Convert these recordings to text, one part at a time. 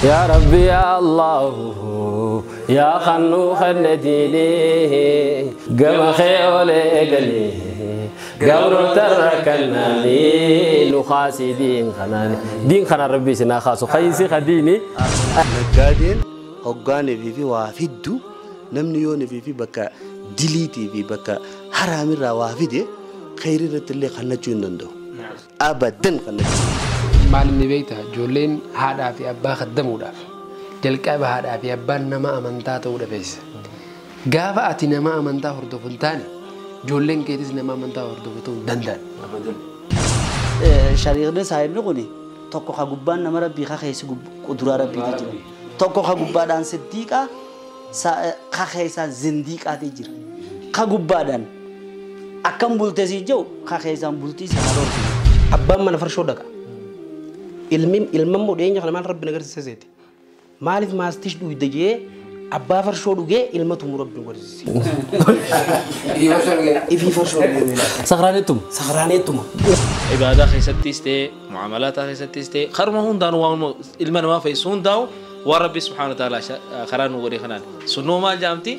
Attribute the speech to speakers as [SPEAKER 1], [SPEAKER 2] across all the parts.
[SPEAKER 1] يا ربي يا الله يا خنو خنديني قم خيولي قلي قبر تركناني نخاسي دين خناني دين خنا ربي سنا خاسو خيسي خديني
[SPEAKER 2] نقادين هقاني في وافدو نمني في بكا دليتي في بكا حرام الروافد خير اللي خلنا ندو أبدا خلنا
[SPEAKER 3] معلم بيتها جولين هذا في أبا خدموا داف جلك أبا هذا في أبا نما أمنتا تود فيس جافا أتي نما أمنتا هردو فلتاني جولين كيتس نما أمنتا هردو فتون دندن
[SPEAKER 4] شريرنا صاحب نقولي توكو خجوبان نما ربي خيس قدرة ربي تجري توكو خجوبان صديقة خيسا زنديقة تجري خجوبان أكم بولتزي جو خيسا بولتزي هذا
[SPEAKER 5] أبا ما نفرشوا دكا ilmammoo dhiyeenya kana maal rabbi na garsiise seeti maaliif maastish dhugde jee abbaa farshoo dhugee ilma tumu rabbi nu garsiise. Ifii farshoo dhugee.
[SPEAKER 1] Sakraanettuma.
[SPEAKER 5] Sakraanettuma.
[SPEAKER 6] Ibaadaa keessattis ta'e mucamalaataa keessattis ta'e karuma hundaan waan ilma namaa fayyisu hundaa'u waan rabbi subhaana ta'ala karaa nu godhe kanaan sunnoo maal jaamti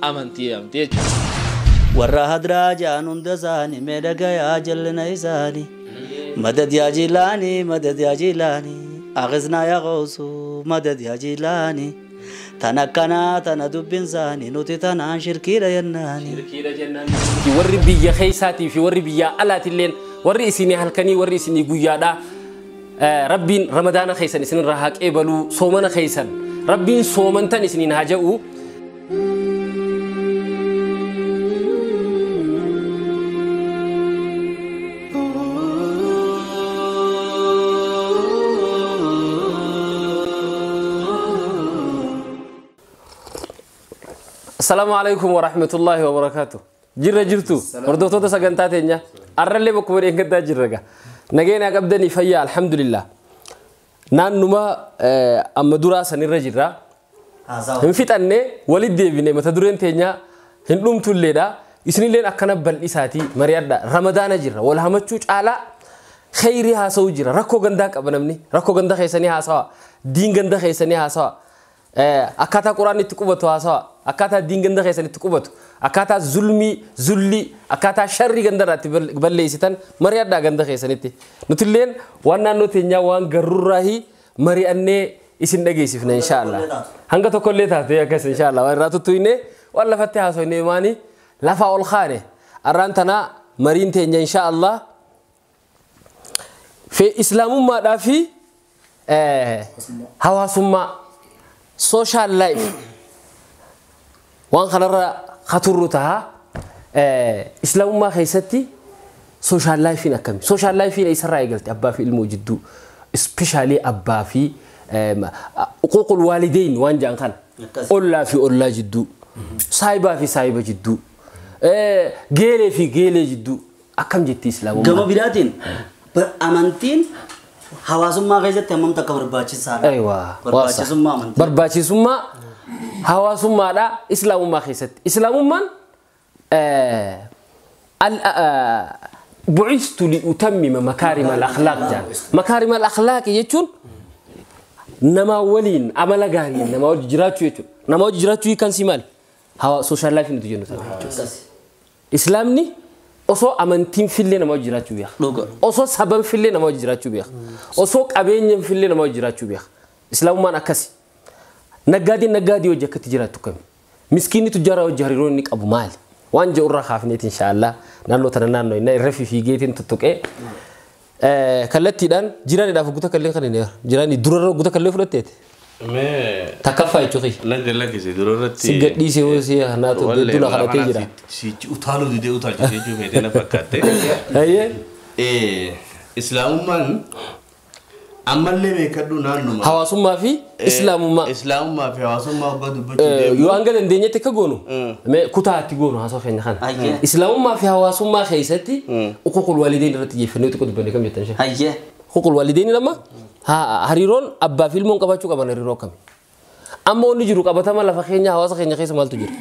[SPEAKER 6] amantii jaamti jechuudha.
[SPEAKER 4] Warra hadraa jaan hunda isaanii miidhagayaa jallina isaanii. مدد يا جيلاني مدد يا جيلاني أغزنا يا غوث مدد يا جيلاني تنكنا تندب إنساني نوتي تنان شركي رجناني
[SPEAKER 1] وري بيا خيساتي في وري بيا ألات اللين وري إسيني هلكني وري إسيني قيادا ربين رمضان خيسان إسنين رهاك إبلو صومنا خيسان ربين صومنتن إسنين هاجؤو السلام عليكم ورحمة الله وبركاته. جرة جرتو. وردوتو سجنتاتين يا. أرلي بكوري إنك تاجرة. نجينا قبضني فيا الحمد لله. نانما أما دراسة نرجع. هم فيت أني ولد ديفيني متدرين تينيا هنلوم توليدا إسنين لين أكنا بالإساتي مريضة رمضان جرة ولا هم تشوج على خيرها سوجرة ركو عندك أبنمني ركو عندك خيسني هاسوا دين عندك خيسني هاسوا akkaataa quraanni itti qubatu haasawa akkaataa diin ganda keessan itti qubatu akkaataa zulmii zulli akkaataa sharrii ganda irratti balleessitan mari'adhaa ganda keessanitti nutilleen waan naannoo teenyaa waan garrurraahi mari'annee isin dhageessifna inshaallah hanga tokkollee taate akkas inshaallah waan irraa tuttuine waan lafatti haasofne maani lafa ol kaane arraan tanaa mariin teenya inshaallah fi islaamummaadhaa fi hawaasummaa social life waan kanarra khaturru taha islaamummaa keessatti social life akkami social life isarraa eegalte abbaa fi ilmoo jidduu especially abbaa fi uquuqul waalideyn waan jedhan kana ollaa fi ollaa jidduu saayibaa fi saayiba jidduu geelee fi geelee jidduu akkam jetti islaamummaa.
[SPEAKER 4] Gama biraatiin amantiin hawaasummaa keessatti hammam takka barbaachisaadha.
[SPEAKER 1] Aywa.
[SPEAKER 4] Barbaachisummaa amantii.
[SPEAKER 1] Barbaachisummaa hawaasummaadha islaamummaa keessatti. Islaamummaan bu'istu liutammima makaarima al-akhlaaq jedhan. Makaarima al-akhlaaq jechuun nama waliin amala gaarii nama wajji jiraachuu jechuudha. Nama wajji jiraachuu hiikan si maali? Social life nuti jennu sana jechuudha. Islaamni osoo amantiin fillee nama wajji jiraachuu beeka. Osoo saban fillee nama wajji jiraachuu beeka. Osoo qabeenyan fillee nama wajji jiraachuu beeka. Islaamummaan akkasi. Naggaadeen naggaadii wajji akkatti jiraattu kami. Miskiinni tujjaaraa wajji hariiroo inni qabu maali? Waan jedhu irraa kaafneeti inshaallah naannoo tana naannoo inni irra fiigeetiin tuttuqee kallattiidhaan jiraaniidhaaf guuta kallee kan inni jiraanii durarra guuta kallee fudhatteeti. Takkaffaa jechuudha.
[SPEAKER 2] Lagga laggise durarratti.
[SPEAKER 1] Si gadhiisee hoo si naatu dula kadhatee jira.
[SPEAKER 2] Si utaaluu didee utaalchisee jechuu feetee na fakkaatte. Islaamummaan ammallee beekadhu naannuma.
[SPEAKER 1] Hawaasummaa fi islaamummaa.
[SPEAKER 2] Islaamummaa fi hawaasummaa abbaa dubbachuu deemu.
[SPEAKER 1] Yoo hanga dandeenyetti akka goonu kutaa itti goonu haasoo keenya kana. Islaamummaa fi hawaasummaa keessatti uquuqul waalideyn irratti xiyyeeffannoo xiqqoo dubbanne kam jettan ishee. Uquuqul waalideyn lama hariiroon abbaa fi ilmoon qabaachuu qaban hariiroo akkami? Amma onni jiru qabatama lafa keenya hawaasa keenya keessa maaltu jira?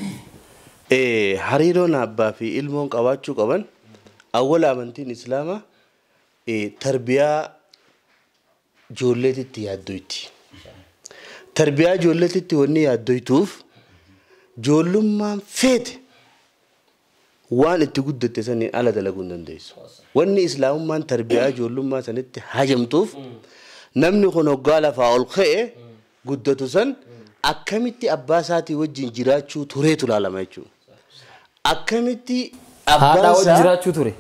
[SPEAKER 2] Hariiroon abbaa fi ilmoon qabaachuu qaban awwala amantiin islaamaa tarbiyaa ijoolleetitti yaaddoitti. Tarbiyaa ijoolleetitti wanni yaaddoytuuf ijoollummaan feete waan itti guddatte saniin ala dalaguu hin dandeessu. Wanni islaamummaan tarbiyaa ijoollummaa sanitti hajamtuuf namni kun hoggaa lafaa ol ka'e guddatu san akkamitti abbaa isaatii wajjin jiraachuu tureetu laalama jechuudha. Akkamitti
[SPEAKER 1] Haadhaa wajjin jiraachuu ture.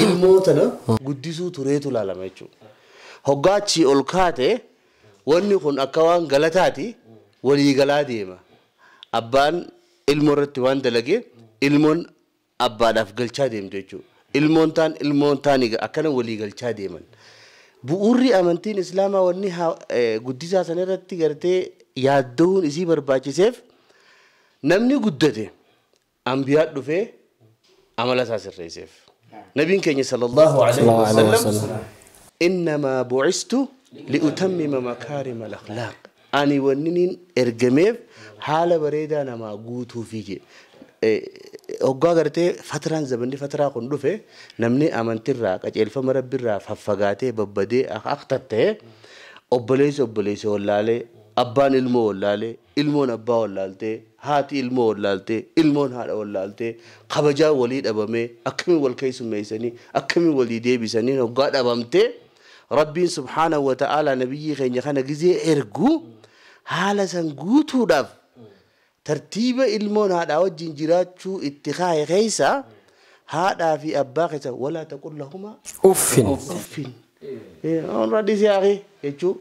[SPEAKER 2] Ilmoo tana guddisuu tureetu laalama jechuudha. Hoggaa achii ol kaate wanni kun akka waan galataati walii galaa deema. Abbaan ilmoo irratti waan dalage ilmoon abbaadhaaf galchaa deemtu jechuudha. Ilmoon taan akkana walii galchaa deeman. Bu'uurri amantiin islaamaa wanni guddisaa sana irratti gartee yaaddoon isii barbaachiseef namni guddate ambiyaa dhufee amala isaa sirreesseef. Nabiin keenya sallallahu alaihi wasallam innamaa bu'istu li'utammima makaarima al-akhlaaq. Ani wanni ergameef haala bareedaa namaa guutuufi jedhe. Hoggaa gartee fatiraan zabanni fatiraa kun dhufe namni amantirraa qajeelfama rabbiirraa faffagaatee babbadee akka ta'e obboleessi obboleessi wallaalee abbaan ilmoo wallaalee ilmoon abbaa wallaaltee haati ilmoo wallaaltee ilmoon haadha wallaaltee kabajaa walii dhabamee akkamiin wal keessummeessanii akkamiin walii deebisanii hoggaa dhabamtee rabbiin subhaanahu wa ta'aalaa nabiyyii keenya kana gizee erguu haala san guutuudhaaf tartiiba ilmoon haadhaa wajjin jiraachuu itti kaa'e keessa haadhaa fi abbaa keessa walaa taqul lahumaa
[SPEAKER 1] Uffin.
[SPEAKER 2] Uffin. Onradis yaaqee jechuun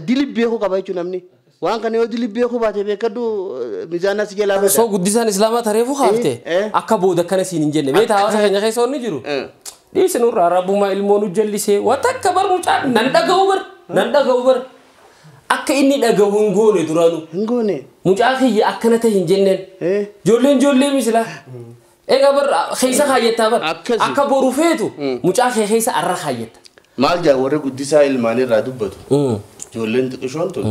[SPEAKER 2] dili beekuu qaba jechuun namni waan kana yoo dili beekuu baate beekadhu miizaanaa si jalaa bada.
[SPEAKER 1] Soo guddisaan islaamaa tareefu haaftee akka booda akkana siin hin jenne beektaa hawaasa keenya keessa wanni jiru. Dhiisi nurraa rabbuma ilmoo nu jallisee waan takka bar mucaa nan dhaga'u bar akka inni dhaga'u hin goone duraanuu.
[SPEAKER 2] Hin goone.
[SPEAKER 1] Mucaa kiyya akkana ta'e hin jenneen. Ijoolleen ijoollee misila. Egaa bar keessa kaayyattaa bar. Akka boru feetu mucaa kee keessa arra kaayyata.
[SPEAKER 2] Maal jaa warri guddisaa ilmaanirraa dubbatu. Ijoolleen xiqqishoon tun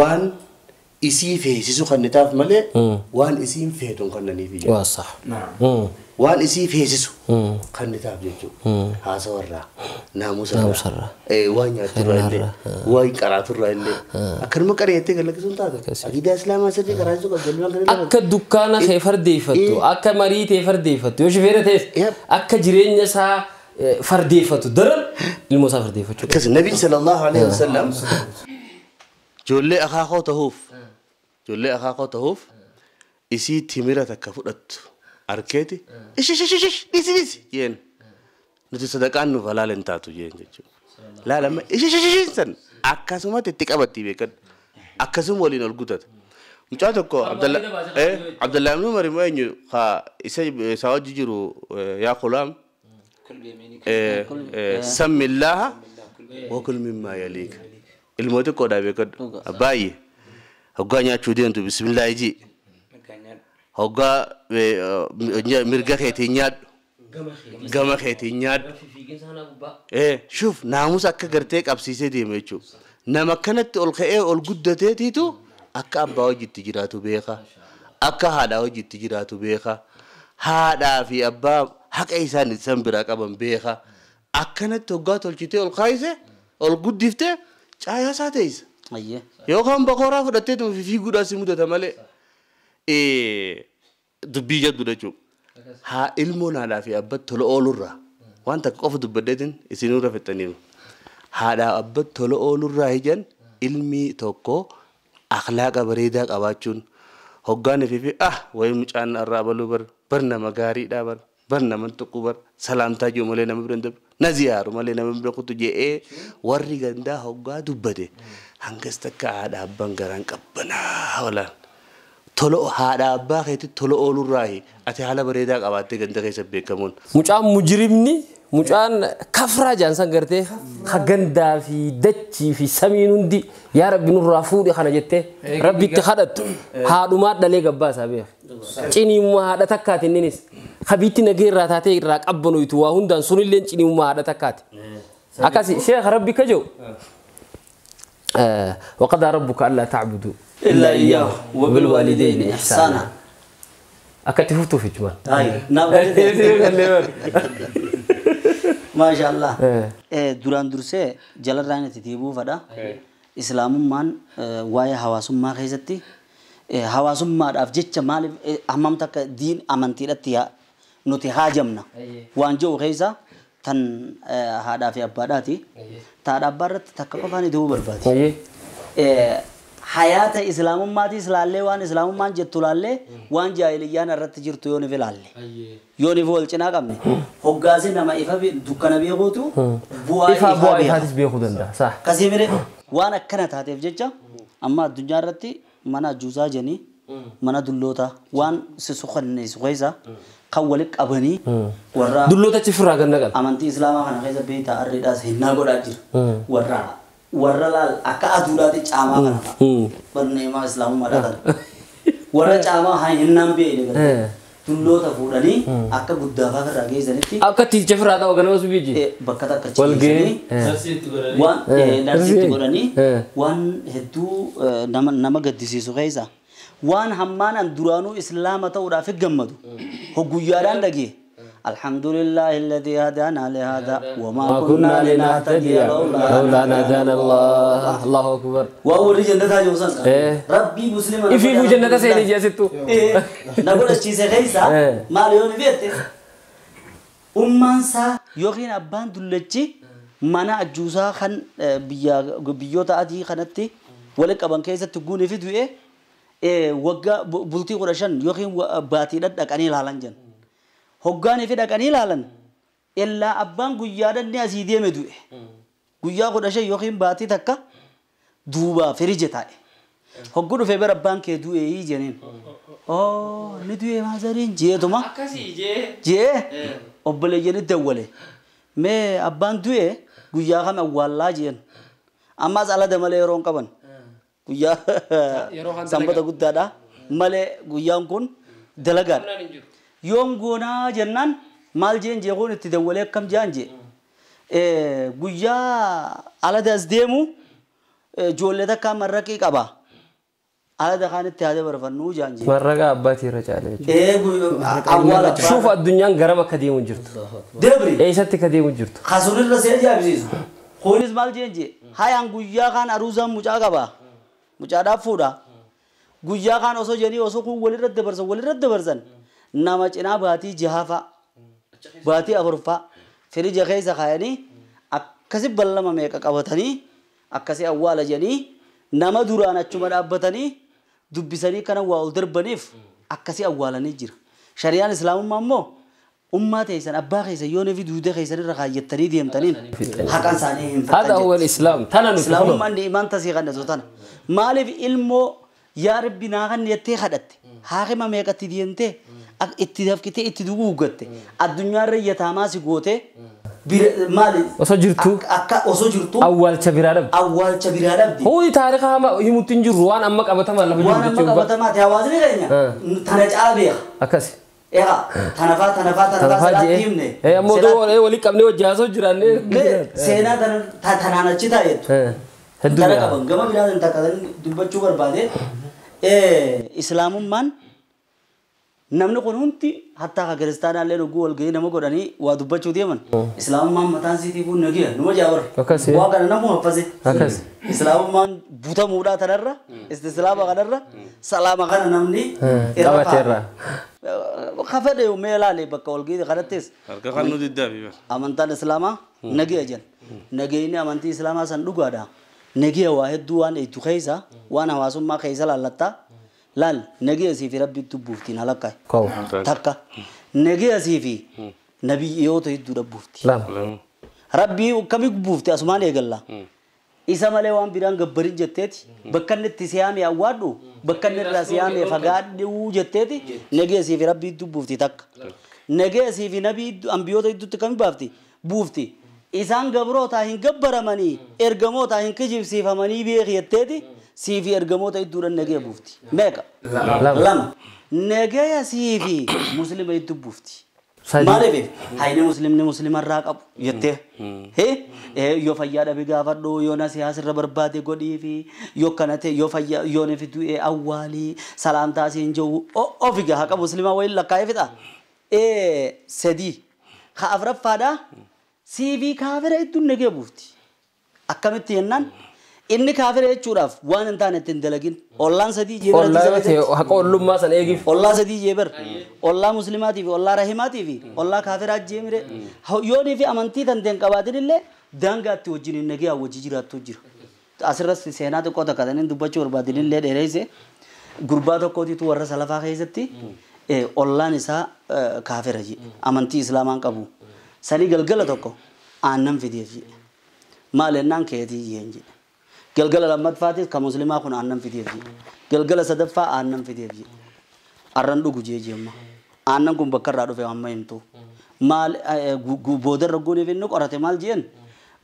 [SPEAKER 2] waan isii feesisu kannitaaf malee waan isiin feetu kannaniif ijaa.
[SPEAKER 1] Waa sax.
[SPEAKER 2] Waan isii feesisu kannitaaf jechuudha. Haasawarraa, naamusarraa, waan nyaaturraa illee, waan qaraaturraa illee. Akkanuma qareettee galakkisuun taatu. Aqiidaa islaamaa sirrii qaraasuu qabdu.
[SPEAKER 1] Akka dukkaana kee fardeeffattu, akka marii tee fardeeffattu, yoo shifeera ta'es akka jireenya isaa fardeeffatu daran ilmoo isaa fardeeffachuu.
[SPEAKER 2] Akkas Nabiin sallallahu alaihi wasallam ijoollee akaakoo tahuuf isii timira takka fudhattu. Arkeeti ish ish ish dhiisi dhiisi jeen nuti sadaqaan nuuf halaala hin taatu jeen jechuudha. Laalama ish ish ish san akkasumatti itti qabatti beekan akkasuma waliin ol gutata. Mucaa tokko Abdallah ibn Umar immoo eenyu isa isaa wajji jiru yaa qulaam sammi Allaaha wa kul mimmaa yaliika. Ilmoo xiqqoodhaa beekadhu baay'ee hoggaa nyaachuu deemtu bismillaahi jii. Hoggaa mirga keetiin nyaadhu gama keetiin nyaadhu. Shuuf naamusa akka gartee qabsiisee deema jechuudha. Nama akkanatti ol ka'ee ol guddateetiitu akka abbaa hojiitti jiraatu beeka. Akka haadhaa hojiitti jiraatu beeka. Haadhaa fi abbaa haqa isaan isaan biraa qaban beeka. Akkanatti hoggaa tolchitee ol kaayise ol guddiftee caayaa isaa teessa. Yookaan bakooraa fudhattee fiiguudhaan si mudata malee. Dubbii jabdu jechuudha. Haa ilmoon haadhaa fi abbatti tola oolurraa waan takka qofa dubbadheetiin isinirra fixxaniiru. Haadhaa abbatti tola oolurraa ijaan ilmi tokko akhlaaqa bareedaa qabaachuun hoggaan fi wayi mucaan irraa baluu bar nama gaariidhaa bar nama tuqu bar salaamtaa jiru malee nama bira hin dabru na ziyaaru malee nama bira kutu je'ee warri gandaa hoggaa dubbate hangas takka haadha abbaan garaan qabbanaa walaan. Tolo haadha abbaa keetti tola oolurraayi ati haala bareedaa qabaattee ganda keessa beekamuun.
[SPEAKER 1] Mucaan mujrimni mucaan kafraa jaansan gartee gandaa fi dachii fi samiin hundi yaa rabbi nurraa fuudhe kana jettee rabbitti kadhattu haadhumaa dhalee gabbaa isaa beeka. Ciniimmaa haadha takkaati inninis kabiitti nagee irraa taatee irraa qabbanuytu waa hundaan sunillee ciniimmaa haadha takkaati. Akkasi sheekh rabbi ka jiru. وقضى ربك ألا تعبدوا
[SPEAKER 4] إلا إياه وبالوالدين إحسانا.
[SPEAKER 1] أكتفوتوا في جمال.
[SPEAKER 4] نعم. ما شاء الله. دوران درسه جلال راني تتيبو فدا. Islaamummaan waa'ee hawaasummaa keessatti hawaasummaadhaaf jecha maaliif hammam takka diin amantiidhatti nuti haajamna waan jiru keessa tan haadhaa fi abbaadhaati. Taadha abbaa irratti takka qofaan ida'uu barbaade. Hayaata islaamummaatis laallee waan islaamummaan jettu laallee waan jaahiliyyaan irratti jirtu yoo ni ilaalle. Yoo ni wal cinaa qabne hoggaasi nama ifa dukkana beekuutu bu'aa
[SPEAKER 1] ifaa ifaatis beekuu danda'a. Sa'a.
[SPEAKER 4] Kasii mire waan akkana taateef jecha amma addunyaa irratti mana ajuusaa jedhanii mana dulloota waan si keessa kan walitti qabanii warra
[SPEAKER 1] dulloota achi firraa ganna qaba.
[SPEAKER 4] Amantii islaamaa kana keessa beektaa arriidhaas hinnaa godhaa jira. Warra laal akka aduudhaatti caamaa kana fa'a. Barneemaa islaamummaadha kana. Warra caamaa hinnaan beekne dulloota fuudhanii akka guddaafaa irraa geessanitti.
[SPEAKER 1] Akka tiicha firraa ta'u ganama subiiji.
[SPEAKER 4] Bakka takka ciisanii waan darsiitti godhanii waan hedduu nama gaddisiisu keessa. Waan hammaan an duraanuu islaama ta'uudhaaf gammadu hogguyyaadhaan dhagee. Alhamdulillahi alladhi hadana li hada wa ma kunna linahtadiya
[SPEAKER 1] lawla an hadana Allah. Allahu akbar.
[SPEAKER 4] Wa warri jannataa jiru san rabbii muslima
[SPEAKER 1] ifiifuu jannata seenee jeesittu
[SPEAKER 4] na godhachiise keessa maal yoo ni beekte ummaan isaa yookiin abbaan dullachi mana ajuusaa kan biyyoota adii kanatti walitti qaban keessatti guunee fi du'e waggaa bultii 15 yookiin baatiidhaan dhaqanii ilaalan jiran. Hoggaanii fi dhaqanii ilaalan illaa abbaan guyyaadhaan ni asii deeme du'e. Guyyaa 15 yookiin baatii takka duubaa firije taa'e. Hogguu dhufee bara abbaan kee du'e jenneen. Oo ni du'e maazariin jeetuma.
[SPEAKER 6] Akkasii jee.
[SPEAKER 4] Jee obboleeyyan dawwale. Mee abbaan du'e guyyaa kam awwaallaa jeen. Ammas alada malee yeroo hin qaban. Guyyaa sanbata guddaadha malee guyyaan kun dalagaadha. Yoom goonaa jennaan maal jeen jeequun itti dawwalee akkam jaan jee. Guyyaa alada as deemu ijoollee takka marraqii qaba. Alada kaanitti haadha barfannuu jaan jee.
[SPEAKER 1] Marraqa abbaatii irra caala jechuudha.
[SPEAKER 4] Awwaala.
[SPEAKER 1] Shuuf addunyaan garam akka deemu jirtu.
[SPEAKER 4] Deebri.
[SPEAKER 1] Eessatti akka deemu jirtu.
[SPEAKER 4] Kasunirra see ajaa'ibsiisu. Kunis maal jeen jee hayaan guyyaa kaan aruusaan mucaa qaba. Mucaadhaaf fuudha. Guyyaa kaan osoo jedhanii osoo kun walirra dabarsan nama cinaa baatii 6 fa'a baatii 4 fa'a firija keessa kaayanii akkasi ballama meeqa qabatanii akkasi awwaala jedhanii nama duraan achuma dhaabbatanii dubbisanii kana waa ol darbaniif akkasi awwaalanii jira. Shari'aan islaamummaa immoo ummaa teessan abbaa keessan yoo nefi duuda keessan irra kaayyattanii deemtaniin haqan isaanii hin
[SPEAKER 1] Hada huwa al-islaam. Tana nuti
[SPEAKER 4] Islaamummaan imaan tasii kan tana. Maaliif ilmoo yaa rabbi naa kan jettee kadhatte haakima meeqatti deemtee itti dafkitee itti duguuggatte addunyaarra yataamaa si goote maali
[SPEAKER 1] Osoo jirtu
[SPEAKER 4] akka osoo jirtu
[SPEAKER 1] awwaalcha biraa dhabde.
[SPEAKER 4] Awwaalcha biraa dhabde.
[SPEAKER 1] Hundi taarika hama himutti hin jirru waan amma qabatamaa lafa jiru
[SPEAKER 4] Waan amma qabatamaati hawaasni keenya tana caalaa beeka.
[SPEAKER 1] Akkasi.
[SPEAKER 4] Egaa tanafaa siraatti himne.
[SPEAKER 1] Ammoo doo walii qabnee wajji haasoo jiraannee.
[SPEAKER 4] Seenaa tanaan achi taa'ettu.
[SPEAKER 1] Hedduu
[SPEAKER 4] Tana qaban gama biraatiin takka dubbachuu barbaade. Islaamummaan namni kun hundi hattaa ka kiristaanaallee dhuguu wal gahii nama godhanii waa dubbachuu deeman. Islaamummaan mataan siitii kun nagiya numa jaawar.
[SPEAKER 1] Akkasi.
[SPEAKER 4] Waa kana namu haffase.
[SPEAKER 1] Akkasi.
[SPEAKER 4] Islaamummaan butamuudhaa tanarra istislaama kanarra salaama kana namni
[SPEAKER 1] Qabateerra.
[SPEAKER 4] Kafadhe mee ilaale bakka wal gahii kanattis.
[SPEAKER 2] Harka kan nu diddaa fi
[SPEAKER 4] Amantaan islaamaa nagiya jedhan. Nagayni amantii islaamaa san dhugaadha. Nagiya waa hedduu waan eegdu keessa waan hawaasummaa keessa laallattaa. Laal nagiya sii fi rabbi dubbuuftiin halakkaa. Takka nagiya sii fi nabiyyoota hedduu dhabbuufti.
[SPEAKER 1] Lama.
[SPEAKER 4] Rabbii akkamii buufti asumaan eegalla. Isa malee waan biraan gabbarin jetteeti bakka inni itti siyaame awwaadhu bakka inni irraa siyaame fagaadhu jetteeti nagiya sii fi rabbii dubbuufti takka. Nagiya sii fi nabii ambiyoota hedduutti kamii baafti buufti. Isaan gabrootaa hin gabbaramanii ergamootaa hin kijibsiifamanii beeki jetteeti sii fi ergamoota hedduudhaan nagiya buufti. Meeqa? Lama. Nagiya sii fi muslima hedduu buufti. Maaliif? Hayni muslimni muslimarraa qabu jettee. Yoo fayyaa dhabe gaafadhu yoo nasihaa sirra barbaade godhii fi yoo kana ta'e yoo fayyaa yoo nefi du'e awwaalii salaamtaa siin jiru ofi gaha qabu muslimaa wayiin lakkaa'ee fixa. 3 ka afuraffaadhaa sii fi kaafira hedduun nagiya buufti. Akkamitti jennaan Inni kaafira jechuudhaaf waan hin taane ittiin dalagin. Ollaan sadii jeebara.
[SPEAKER 1] Ollaa haqa ollummaa san eegiif.
[SPEAKER 4] Ollaa sadii jeebar. Ollaa muslimaatii fi ollaa rahimaatii fi ollaa kaafiraa jeemire. Yoonii fi amantii tanteen qabaatin illee daangaatti wajjin hin nagee wajji jiraattu jira. Asirratti seenaa xiqqoo takka taniin dubbachuu barbaadin illee dheereesse. Gurbaa tokkootitu warra salafaa keessatti ollaan isaa kaafira jee amantii islaamaan qabu. Sanii galgala tokko aannan fideef jee. Maal ennaan keetii jeen jee. Galgala lammaffaatis kan muslimaa kun aannan fideef jee. Galgala sadaffaa aannan fideef jee. Arran dhugu jee jeemma. Aannan kun bakka irraa dhufe amma himtu. Maal boodarra gooniif inni qorate maal jeen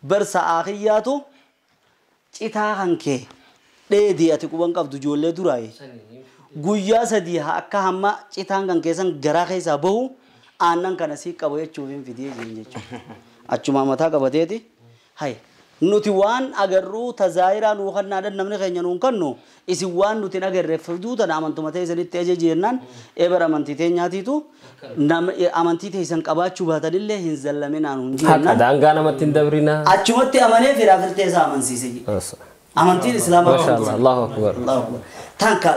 [SPEAKER 4] bar sa'aa kiyyaatu citaa kan kee dheedii ati quban qabdu ijoollee duraaye. Guyyaa sadii akka hamma citaan kan keessan garaa keessaa bahu aannan kana sii qabu jechuuf hin fidee jeen jechuudha. Achuma mataa qabateeti. Hay nuti waan agarruu tazaayiraa nuu kannaadhaan namni keenya nuun kannu isin waan nuti hin agarre fiduu tana amantuma teessanitti ajaji jennaan eebara amantii teenyaatiitu amantii teessan qabaachuu baatanillee hin zallaminaan hin
[SPEAKER 1] Haqa
[SPEAKER 4] jennaan.
[SPEAKER 1] daangaa namatti hin dabrinaa.
[SPEAKER 4] Achumatti amanee firaa firtee isaa amansiise. Amantiin islaamaa.
[SPEAKER 1] Masha Allah, Allahu Akbar.
[SPEAKER 4] Allahu Akbar. Tanka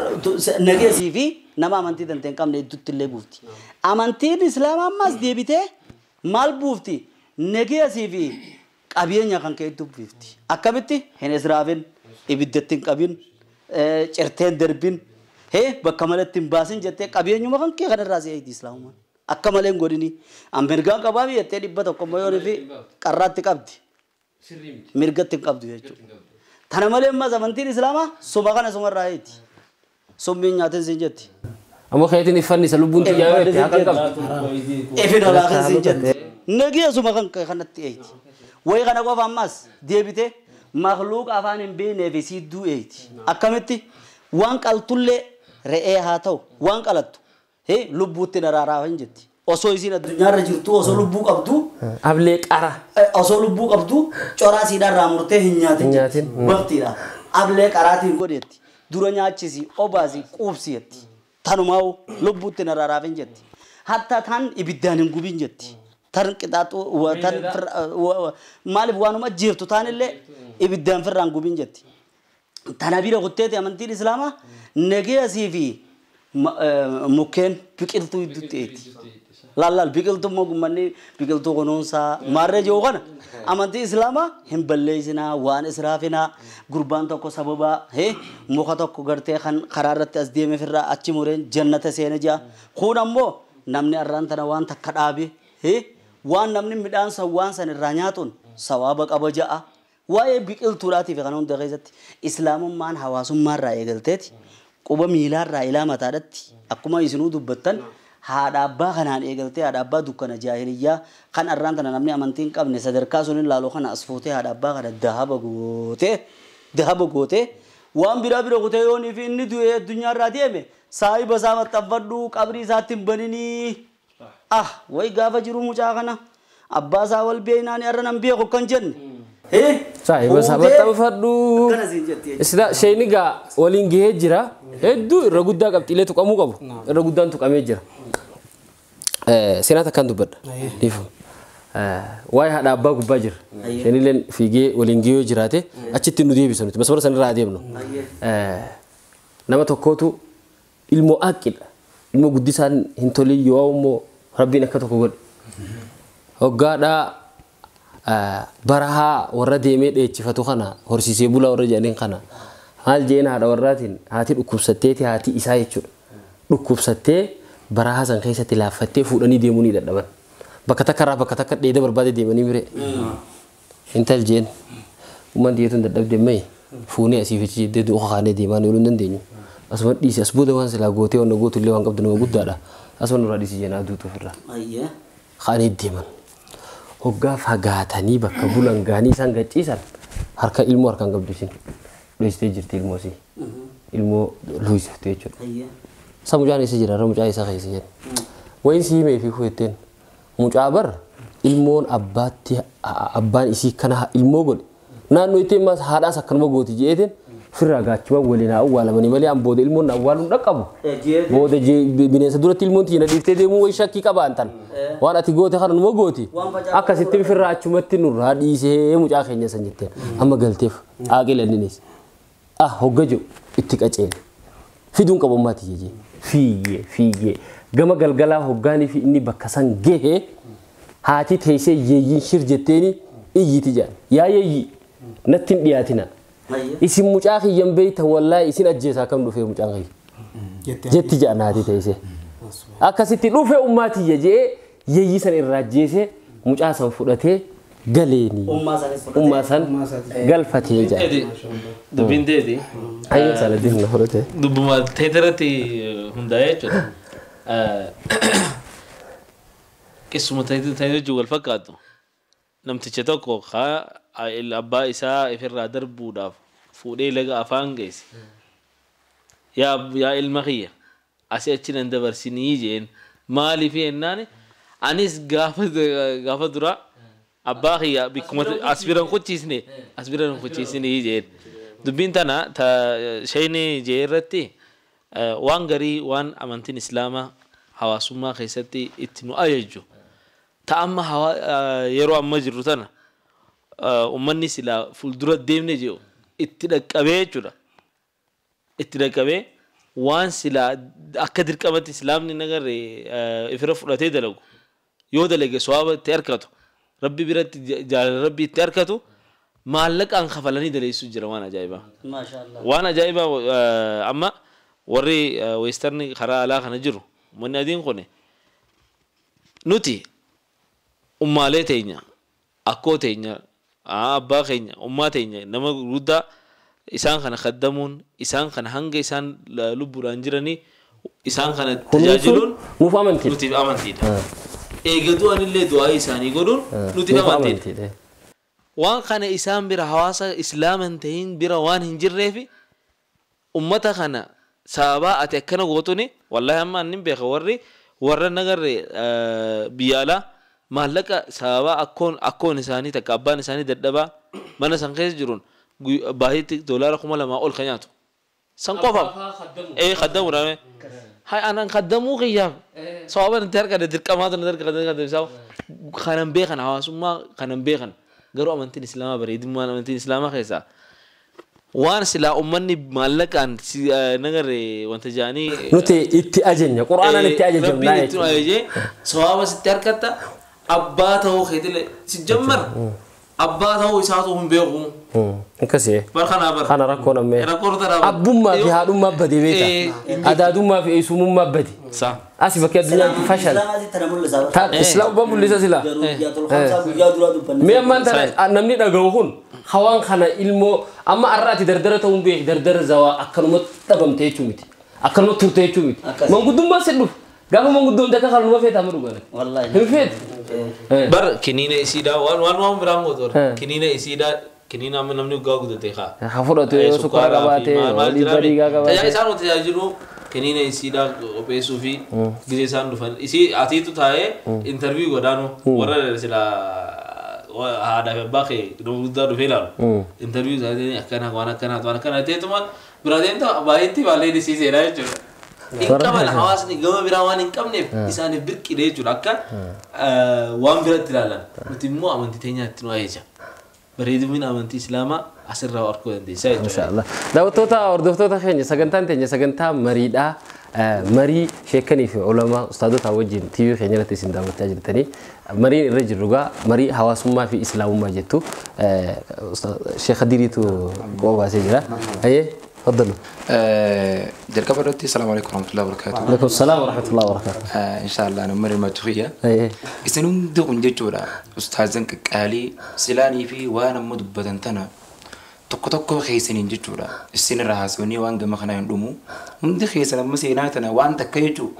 [SPEAKER 4] nageessii fi nama amantii tantee hin qabne hedduutti illee buufti. Amantiin islaamaa ammas deebitee maal buufti? Nageessii fi qabeenya kan ka'e hedduu buufti. Akkamitti? Hin israafin, ibiddatti hin qabin, cirteen darbin, bakka malatti hin baasin jettee qabeenyuma kan kee kanarraa si eegdi islaamummaan. Akka malee hin godhini. An mirgaan qabaa jettee 100 immoo yoo fi qarraatti qabdi. Mirgatti hin qabdu jechuudha. Tana malee ammas amantiin islaamaa suma kana sumarraa eeti. Summiin nyaatin siin jetti.
[SPEAKER 1] Ammoo keetiin iffanni isa lubbuun xiyyaa yoo itti haqa qabdu.
[SPEAKER 4] Ifin olaa siin jetti. Nagee suma kan kanatti eeti. Wayi kana qofa ammas deebitee makhluuqa afaan hin beeknee fi siidduu eeti. Akkamitti waan qaltullee re'ee haa ta'u waan qalattu lubbuutti daraaraa hin jetti. Osoo isiin addunyaarra jirtu osoo lubbuu qabdu.
[SPEAKER 1] Ablee qara.
[SPEAKER 4] Osoo lubbuu qabdu coraa siidhaarraa murtee hin nyaatin jetti. Baktiidha. Ablee qaraatiin godhetti. Dura nyaachisi obaasi quubsi jetti. Tanumaa'u lubbuutti daraaraaf hin jetti. Hatta tan ibiddaan hin gubin jetti. Tan qixaaxuu tan maaliif waanuma jirtu taanillee ibiddaan firraan gubin jetti. Tana bira kutteeti amantiin islaamaa nageessii fi mukkeen biqiltuu hedduutti eeti. Lallaal biqiltuu immoo gummanni biqiltuu kunuunsaa maarree jiru kana amantii islaamaa hin balleessinaa waan israafinaa gurbaan tokko sababa muka tokko gartee kan karaa irratti as deeme firraa achi mureen jannata seene jira. Kun ammoo namni arraan tana waan takka dhaabe waan namni midhaan san waan san irraa nyaatuun sawaaba qaba ja'a. Waa'ee biqiltuudhaatiif kan hunda keessatti islaamummaan hawaasummaarraa eegalteeti quba miilaarraa ilaa mataadhatti akkuma isinuu dubbattan haadha abbaa kanaan eegaltee haadha abbaa dukkana jaahiliyyaa kan arraan tana namni amantii hin qabne sadarkaa sun hin laalu kana as fuutee haadha abbaa kana dahaba gootee waan biraa bira kutee yoonii fi inni du'ee addunyaarraa deeme saahiba isaa maxxanfadhu qabrii isaatti hin baninii. Ah wayi gaafa jiru mucaa kana abbaa isaa wal beeknaan arra nan beeku kan jenne.
[SPEAKER 1] Saahiba isaa maxxanfadhu. Sida sheeni gaa waliin gahee jira. Hedduu irra guddaa qabxiilee tuqamuu qabu. Irra guddaan tuqamee jira. Seenaa takkaan dubbadha. Dhiifama. Waa'ee haadha abbaa gubbaa jira. Sheenilleen fiigee waliin gahee jiraate achitti nu deebisa nuti. Masmara sanarraa adeemnu. Nama tokkootu ilmoo aaqqidha. Ilmoo guddisaan hin tolin yoo immoo rabbiin akka tokko godhe. Hoggaadhaa barahaa warra deemee dheechifatu kana horsiisee bulaa warra jedhaniin kana maal jeen haadha warraatiin haati dhukkubsatteeti haati isaa jechuudha. Dhukkubsattee barahaa san keessatti laaffattee fuudhanii deemuu ni dadhaban. Bakka takka irraa bakka takka dheeda barbaade deemanii mire. Intal jeen uummanni yeetuun dadhabde mayi fuunee asii fi jettee du'a kaanee deemaa ni ooluu hin dandeenyu. Asuma dhiisi as booda waan silaa gootee waan gootu illee waan qabdu nama guddaadha. Asuma nurraa dhiisi jeen aduutu ofirraa. Kaanee deeman. Hoggaa fagaatanii bakka bulan gaanii isaan gachiisan harka ilmoo harkaan qabdu isin dhoksitee jirti ilmoo isii. Ilmoo luusiftee jechuudha. Isa mucaan isa jira mucaa isaa keessa jira. Wayin si himee fi kuetteen mucaa bar ilmoon abbaatti abbaan isii kana ilmoo godhe naannoo itti ammas haadhaas akkanuma gooti jeeteen Firraa gaachuma waliin haa awwaalamanii malee an booda ilmoon awwaaluun dhaqqabu. Booda bineensa duratti ilmoon tiyya na dhiiftee deemuu wayi shakkii qabaan tan. Waan ati goote kana numa gooti. Akkasitti firraa achumatti nurraa dhiisee mucaa keenya san jetteen. Amma galteef aaqila inninis. Ah hogga jiru itti qaceele. Fiduun qabu ummaati jejee. Fiigee fiigee gama galgalaa hoggaanii fi inni bakka san gahee haati teessee yeeyyiin shir jetteeni iyyiti jedhan. Yaa yeeyyii natti hin dhiyaatina. Isin mucaa kiyyan beeytan wallaahi isin ajjeesaa kam dhufee mucaan kiyya. Jetti jedhan haati teessee. Akkasitti dhufee ummaatiyya jee yeeyyii san irraa ajjeesee mucaa san fudhatee galeeni. Ummaa san galfatee jedhan.
[SPEAKER 6] Dubbiin teeti.
[SPEAKER 1] Ayyuu Saladin na fudhatee.
[SPEAKER 6] Dubbuma teetirratti hundaa'ee jechuudha. Qissuma teetirratti wal fakkaatu. Namticha tokko abbaa isaa ifirraa darbuudhaaf fuudhee laga afaan geesse. Yaa ilma kiyya asii achi nan dabarsinii jeen maaliif jennaan anis gaafa dura abbaa kiyya bikkuma as biran kuchiisne as biran kuchiisnii jeen. Dubbiin tana shayni jee irratti waan garii waan amantiin islaamaa hawaasummaa keessatti itti nu ajaju. Ta amma yeroo amma jirru tana uummanni silaa fuuldura deemne jiru itti dhaqqabee jechuudha. Itti dhaqqabee waan silaa akka dirqamatti islaamni nagarre ifira fudhatee dalagu yoo dalage sawaaba itti harkatu rabbi biratti jaalala rabbi itti harkatu maallaqaan kafalanii daleessuu jira waan ajaa'ibaa. Waan ajaa'ibaa amma warri weestarni karaa alaa kana jiru uummanni adiin kun nuti ummaalee teenya akkoo teenya abbaa keenya ummaa teenya nama guddaa isaan kana khaddamuun isaan kana hanga isaan lubbuudhaan jiranii isaan kana tajaajiluun
[SPEAKER 1] nuuf amantiidha.
[SPEAKER 6] Nutiif amantiidha. Eega du'anillee du'aa isaanii godhuun nutiif amantiidha. Waan kana isaan bira hawaasa islaama hin tahin bira waan hin jirreefi ummata kana sababaa ati akkana gootuni wallaahi amma annin beeka warri warra nagarre biyya alaa maallaqa sababaa akkoon isaanii takka abbaan isaanii dadhabaa mana san keessa jiruun baay'eetti $2,000 ol kan nyaatu. San qofaaf. Khaddamuudha. Hay anan khaddamuu qiyyaaf. Sababaan itti harka dirqamaa tana harka khaddamu kanan beekan hawaasummaa kanan beekan garuu amantiin islaamaa bareedummaan amantiin islaamaa keessaa waan silaa uummanni maallaqaan nagarre wanta jedhanii.
[SPEAKER 1] Nuti itti ajajna quraanaan itti ajajamna.
[SPEAKER 6] Rabbiin itti ajajee sababa sitti harkatta abbaa ta'uu keetilee si jammar abbaa ta'uu isaatu hin beeku.
[SPEAKER 1] Akkasii.
[SPEAKER 6] Bar kana bar.
[SPEAKER 1] Kana rakkoon ammee.
[SPEAKER 6] Rakkoon taraa.
[SPEAKER 1] Abbummaa fi haadhummaa bade beekta. Adaadummaa fi eessumummaa bade. Asi bakkee addunyaatti fashal. Islaamummaa mul'isa sila. Mee ammaan tana namni dhaga'u kun hawaan kana ilmoo amma har'aati dardara ta'uun beek dardara zawaa akkanumatti dhabamte jechuu miti. Akkanumatti turte jechuu miti. Manguddummaa si dhufu. Gaafa manguddoon takka kanuma feeta amma dhugan. Hin feetu.
[SPEAKER 6] Bar kiniina isiidhaa waan biraan gootu kiniina isiidhaa kiniina amma namni dhugaa guddate haa.
[SPEAKER 1] Haa fudhatu yoo sukkaara qabaate dhiibbaa dhiigaa qabaate.
[SPEAKER 6] Tajaajila isaan tajaajilu kiniina isiidhaa qopheessuu fi gisee isaan dhufan isii atiitu taa'ee intarviyu godhaanu warra silaa haadhaa fi abbaa kee nama guddaa dhufee ilaalu intarviyu isaanii akkana waan akkana waan akkana ta'eetuma biraa deemta baay'eetti baallee dhisiiseedha jechuudha. Hin qaban hawaasni gama biraa waan hin qabneef isaaniif birqidee jechuudha akka waan biratti ilaalan nuti immoo amantii teenyaatti nu ajaja. Bareedummaan amantii islaamaa asirraa arguu dandeessa jechuudha.
[SPEAKER 1] Inshaallah. Daawwattoota hordoftoota keenya sagantaan teenya sagantaa mariidhaa marii sheekanii fi ulamaa ustaadota wajjin TV keenya irratti isin daawwachaa jirtanii mariin irra jirru gaa marii hawaasummaa fi islaamummaa jettu Sheekh Diriitu qobaasee jira. Ayyee تفضلوا.
[SPEAKER 7] جلكبر رتي السلام عليكم ورحمة الله وبركاته.
[SPEAKER 1] وعليكم السلام ورحمة الله وبركاته.
[SPEAKER 7] إن شاء الله أنا مريم ماتوخية. إسنون دون جتورا أستاذن كالي سلاني في وأنا مدبتن تنا tokko tokko keessaniin jechuudha. Isin irraa haasofnee waan gama kanaa hin dhumu. Hundi keessan amma seenaa tana waan takka jechuu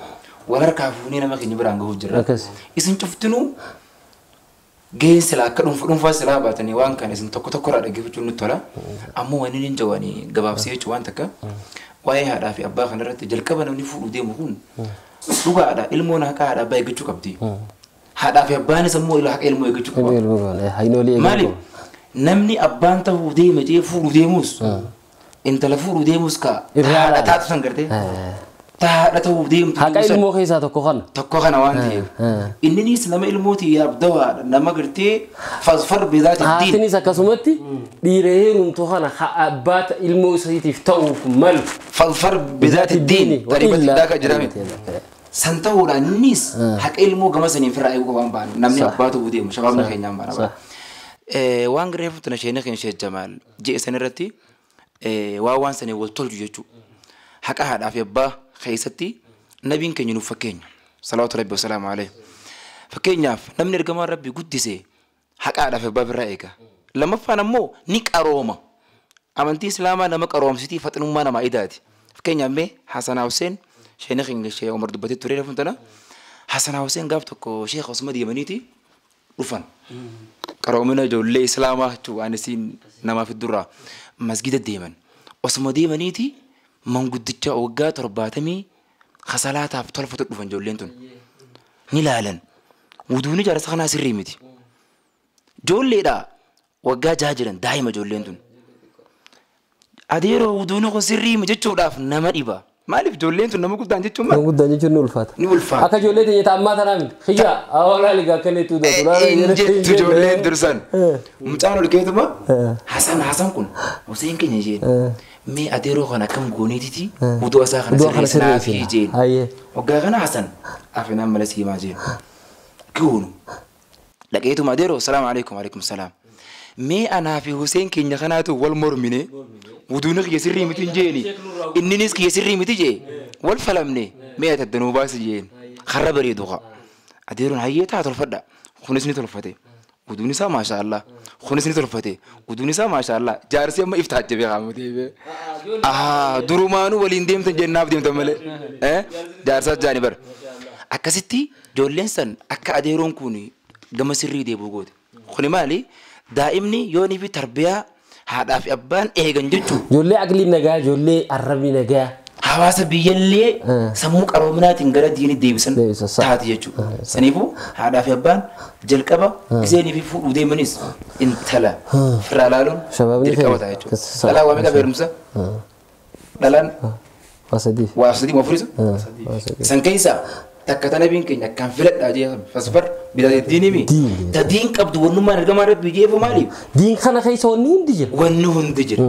[SPEAKER 7] wal harkaa fuunee nama keenya biraan gahuuf jirra. Isin cuftinuu gaheen silaa akka dhuunfaa silaa baatanii waan kana isin tokko tokko irraa dhaggeeffachuun nutti tola. Ammoo waan inni jawaanii gabaabsee jechuu waan takka waa'ee haadhaa fi abbaa kanarratti jalqaba namni fuudhuu deemu kun dhugaadha. Ilmoon haqa haadha abbaa eeggachuu qabdi. Haadhaa fi abbaanis ammoo haqa ilmoo eeggachuu qaba. Maaliif namni abbaan ta'uu deema jee fuudhuu deemus Intala fuudhuu deemus ka haadha taatu san gartee. Haadha ta'uu deemtu.
[SPEAKER 1] Haqa ilmoo keessaa tokko kana.
[SPEAKER 7] Tokko kana waan ta'eef. Inninis nama ilmooti yaabdawaadha nama gartee fasfar bizaati diin.
[SPEAKER 1] Haatinis akkasumatti dhiira heerumtu kana abbaa ilmoo isaatiif ta'uuf malu.
[SPEAKER 7] Fasfar bizaati diin tariibatti daaka jedhame. San ta'uudhaan innis haqa ilmoo gama saniin firraa eeguu waan ba'an namni abbaa ta'uu deemu shabaabni keenyaan baana. Waan reefu tana isheen keenya ishee Jamaal ji'a san irratti waan sanii wal tolchu jechuudha. Haqa haadhaa fi abbaa keessatti nabiin keenya nuuf fakkeenya. Salawaatu rabbi wasalaamu alayhi. Fakkeenyaaf namni ergamaa rabbi guddise haqa haadhaa fi abbaa birraa eega. Lammaffaan ammoo ni qarooma. Amantii Islaamaa nama qaroomsitii faxinummaa namaa idaati. Fakkeenyaaf mee Hasanaa Hussein sheena keenya ishee Umar dubbatee ture reefu tana Hasanaa Hussein gaaf tokko sheekha Osuma deemaniiti dhufan. Qaroomina ijoollee Islaamaa jechuun waan isiin namaaf durraa masgida deeman. Osuma deemaniiti manguddicha waggaa 70 kasalaataaf tolfatu dhufan ijoolleen tun. Ni laalan. Wuduun ijaarsa kanaa sirrii miti. Ijoolleedha waggaa 6 jiran daa'ima ijoolleen tun. Adeeroo wuduun kun sirrii miti jechuudhaaf nama dhiba. Maaliif ijoolleen tun nama guddaan jechuun maal?
[SPEAKER 1] Nama guddaan jechuun ni ulfaata.
[SPEAKER 7] Ni ulfaata.
[SPEAKER 1] Akka ijoollee teenya ammaa tanaa miti. Xiyyaa awwaalaa ligaa akka inni tuuta.
[SPEAKER 7] Jettu ijoolleen dursan. Mucaan ol keetuma Hasan kun Hussein keenya jeen. Mee adeeroo kana akkam gooneetiti wuduu isaa kana sirreessinaa fi jeen. Waggaa kana Hasan afinaan mala siimaa jeen. Goonu. Dhaqeetuma adeeroo salaamu alaikum alaikum salaam. Mee anaa fi Hussein keenya kanaatu wal mormine wuduun kiyya sirrii miti hin jeeni inninis kiyya sirrii miti jee wal falamne mee ati addanuu baasi jeen karra bareedu qa adeeroon hayyee taa tolfadha kunis ni tolfate wuduun isaa maasha Allah kunis ni tolfate wuduun isaa maasha Allah jaarsi amma iftaa jabee qaamatee bee durumaanuu waliin deemtan jennaaf deemtan malee jaarsaas jaani bara akkasitti ijoolleen san akka adeeroon kun gama sirrii deebuu goote kuni maali daa'imni yoonii fi tarbiyaa haadhaa fi abbaan eegan jechuudha.
[SPEAKER 1] Ijoollee aqlii nagaa, ijoollee arrabni nagaa.
[SPEAKER 7] Hawaasa biyyallee sammuu qaroominaatiin gara diinii deebisan taati jechuudha. Saniifuu haadhaa fi abbaan jalqaba iseenii fi fuudhuu deemanis intala firraa laaluun jalqaba ta'a jechuudha. Dhalaa waa meeqa feerumsa? Dhalaan
[SPEAKER 1] waa sadii.
[SPEAKER 7] Waa sadii moo afurisa? San keessaa takka tana biin keenya akkaan filadhaa jee fasfar bitaa diinii mi? Ta diin qabdu wannummaan ergamaa rabbii jeefu maaliif?
[SPEAKER 1] Diin kana keessa wanni hundi jira.
[SPEAKER 7] Wanni hundi jira.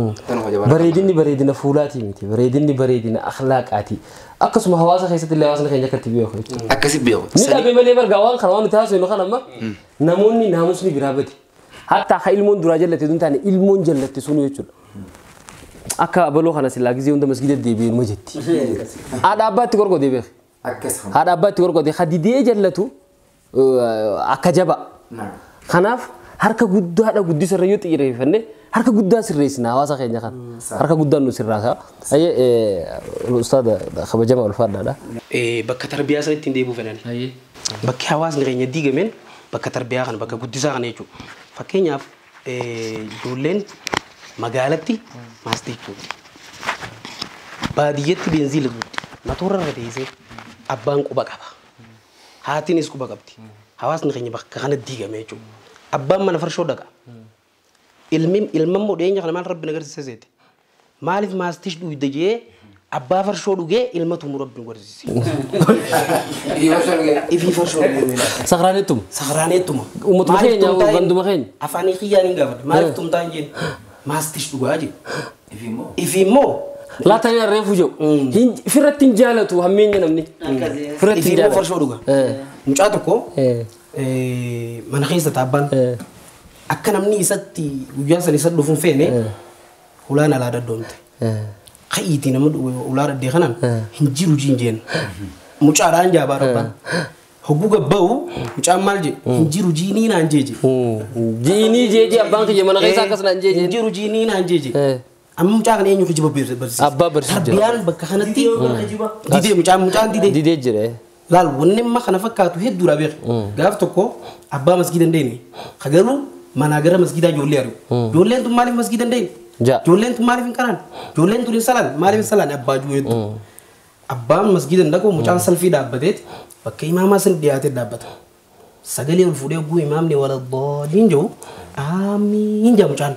[SPEAKER 1] Bareedinni bareedina fuulaatii miti. Bareedinni bareedina akhlaaqaati. Akkasuma hawaasa keessatti illee hawaasni keenya akkatti beeku jechuudha.
[SPEAKER 7] Akkasi beeku.
[SPEAKER 1] Ni dhabe malee bargaa waan kana waan nuti haasofnu kana amma namoonni naamusni biraa bade. Hatta akka ilmoon duraa jallate tun taane ilmoon jallatte sunu jechuudha. Akka baloo kana silaa gizee hunda masgida deebi'ee numa jetti. Haadha abbaatti gorgodee beeku. Haadha abbaatti gorgodee hadidee jallatu akka jaba. Kanaaf harka guddaadha guddisa irra yoo xiyyeeffanne harka guddaa sirreessina hawaasa keenya kana. Harka guddaan nu sirraasa. Ayyee ustaada kabajama ulfaadhaadha.
[SPEAKER 5] Bakka tarbiyaa sana ittiin deebi'uu fedhan. Bakki hawaasni keenya diigameen bakka tarbiyaa kana bakka guddisaa kana jechuudha. Fakkeenyaaf ijoolleen magaalatti maastii jechuudha. Baadiyyatti beenziila tuutti. Matoorra irra teessee abbaan quba qaba. Haatiinis quba qabdi. Hawaasni keenya bakka kana diigame jechuudha. Abbaan mana farshoo dhaqa. Ilmi ilma dhiyeenya kana maal rabbi na agarsiise seete. Maaliif maastish dhugde jee abbaa farshoo dhugee ilma tumu rabbi nu agarsiise. Ifii farshoo dhugee.
[SPEAKER 1] Sakraanettuma.
[SPEAKER 5] Sakraanettuma.
[SPEAKER 1] Uummatuma keenya ganduma keenya.
[SPEAKER 5] Afaanii kiyyaan hin gaafadhe. Maaliif tumtaan jeen maastish dhugaa jee. Ifii immoo.
[SPEAKER 1] Laatanii reefu jiru. Firratti hin jaalatu hammeenya namni.
[SPEAKER 5] Firratti hin jaalatu. Farshoo dhuga. Mucaa tokko mana keessa taabbaan akka namni isatti guyyaa san isa dhufuun feene ulaan alaa daddoomte. Ka'iitii nama ulaa daddee kanaan hin jiru jiin jeen. Mucaadhaan jaabaa rabbaan. Hogguu gabba'u mucaan maal jee hin jiru jiinii naan jeeje.
[SPEAKER 1] Jiinii jeeje abbaan kiyya mana keessa akkas naan jeeje.
[SPEAKER 5] Hin jiru jiinii naan jeeje. Amma mucaa kana eenyu kijiba barsiisa?
[SPEAKER 1] Abbaa barsiisa jira.
[SPEAKER 5] Tarbiyaan bakka kanatti didee mucaan didee.
[SPEAKER 1] Didee jira.
[SPEAKER 5] Laal wanni amma kana fakkaatu hedduudha beeku. Gaaf tokko abbaa masgiida hin deemne. Garuu manaa gara masgiidaa ijoollee ari'u. Ijoolleen tun maaliif masgiida hin deemne? Ijoolleen tun maaliif hin qaraan? Ijoolleen tun hin salaan? Maaliif hin salaan? Abbaa jiru hedduu. Abbaan masgiida hin dhaqu mucaan salfii dhaabbateeti bakka imaamaa san dhiyaatee dhaabbata. Sagalee ol fuudhee oguu imaamni wala dhooliin jiru aamiin jaa mucaan.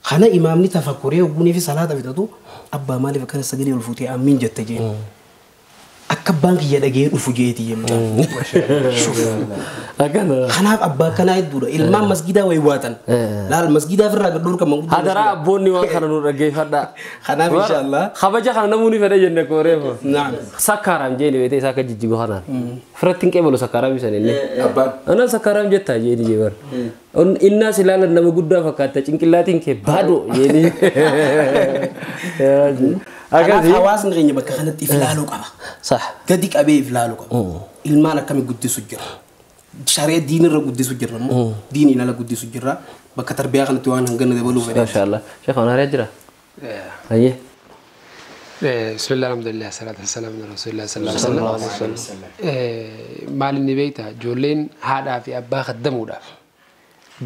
[SPEAKER 5] Kana imaamni tafakkuree oggunii fi salaata fixatu abbaa maaliif akkana sagalee ol fuutee amiin jette jeen. Akka abbaan kiyya dhagee dhufu jeeti jemta. Kanaaf abbaa kanaa hedduudha. Ilmaan masgidaa wayi waatan. Laal masgidaa ofirraa gad dhorkan manguddoo.
[SPEAKER 1] Hadaraa abboonni waan kana nu dhaggeeffadhaa.
[SPEAKER 5] Kanaaf inshaallah.
[SPEAKER 1] Kabaja kana namoonni fedha jenne kooreefa. Sakkaaraam jeeni beetee isaa akka jijjigu kanaan. Firatti hin qeebalu sakkaaraam isan illee.
[SPEAKER 7] Abbaan.
[SPEAKER 1] Anaan sakkaaraam jettaa jeeni jee bara. Innaas ilaalan nama guddaa fakkaata cinqillaatiin kee baadoo jeeni.
[SPEAKER 5] Kanaaf hawaasni keenya bakka kanatti if ilaaluu qaba. Gadi qabee if ilaaluu qaba. Ilmaan akkamii guddisu jira. Sharee diinirra guddisu jirra immoo diiniin ala guddisu jirra. Bakka tarbiyaa kanatti waan hangana dabaluu fedha.
[SPEAKER 1] Maashaallah. Sheekh waan haaraa jira? Ayyee.
[SPEAKER 3] Bismillah alhamdulillah salaatu wassalamu ala rasulillah sallallahu alaihi wasallam. Maal inni beektaa ijoolleen haadhaa fi abbaa khaddamuudhaaf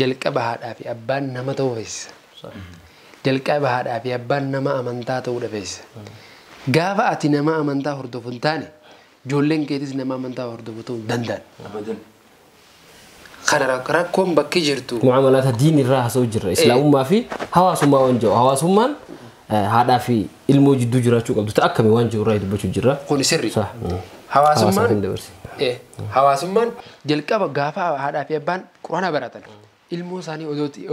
[SPEAKER 3] jalqaba haadhaa fi abbaan nama ta'uu feesisa. Jalqaba haadhaa fi abbaan nama amantaa ta'uu feesisa. Gaafa ati nama amantaa hordofu hin taane ijoolleen keetis nama amantaa hordofu ta'uu hin danda'an. Kana rakkoon bakki jirtu.
[SPEAKER 1] Mucaamalaata diin irraa haasa'u jirra. Islaamummaa fi hawaasummaa waan jiru. Hawaasummaan haadhaa fi ilmoo jidduu jiraachuu qabdu. Ta'a akkamii waan jiru irraa dubbachuu jirra.
[SPEAKER 3] Kun sirri. Hawaasummaan jalqaba gaafa haadhaa fi abbaan quraana baratan. Ilmoo isaanii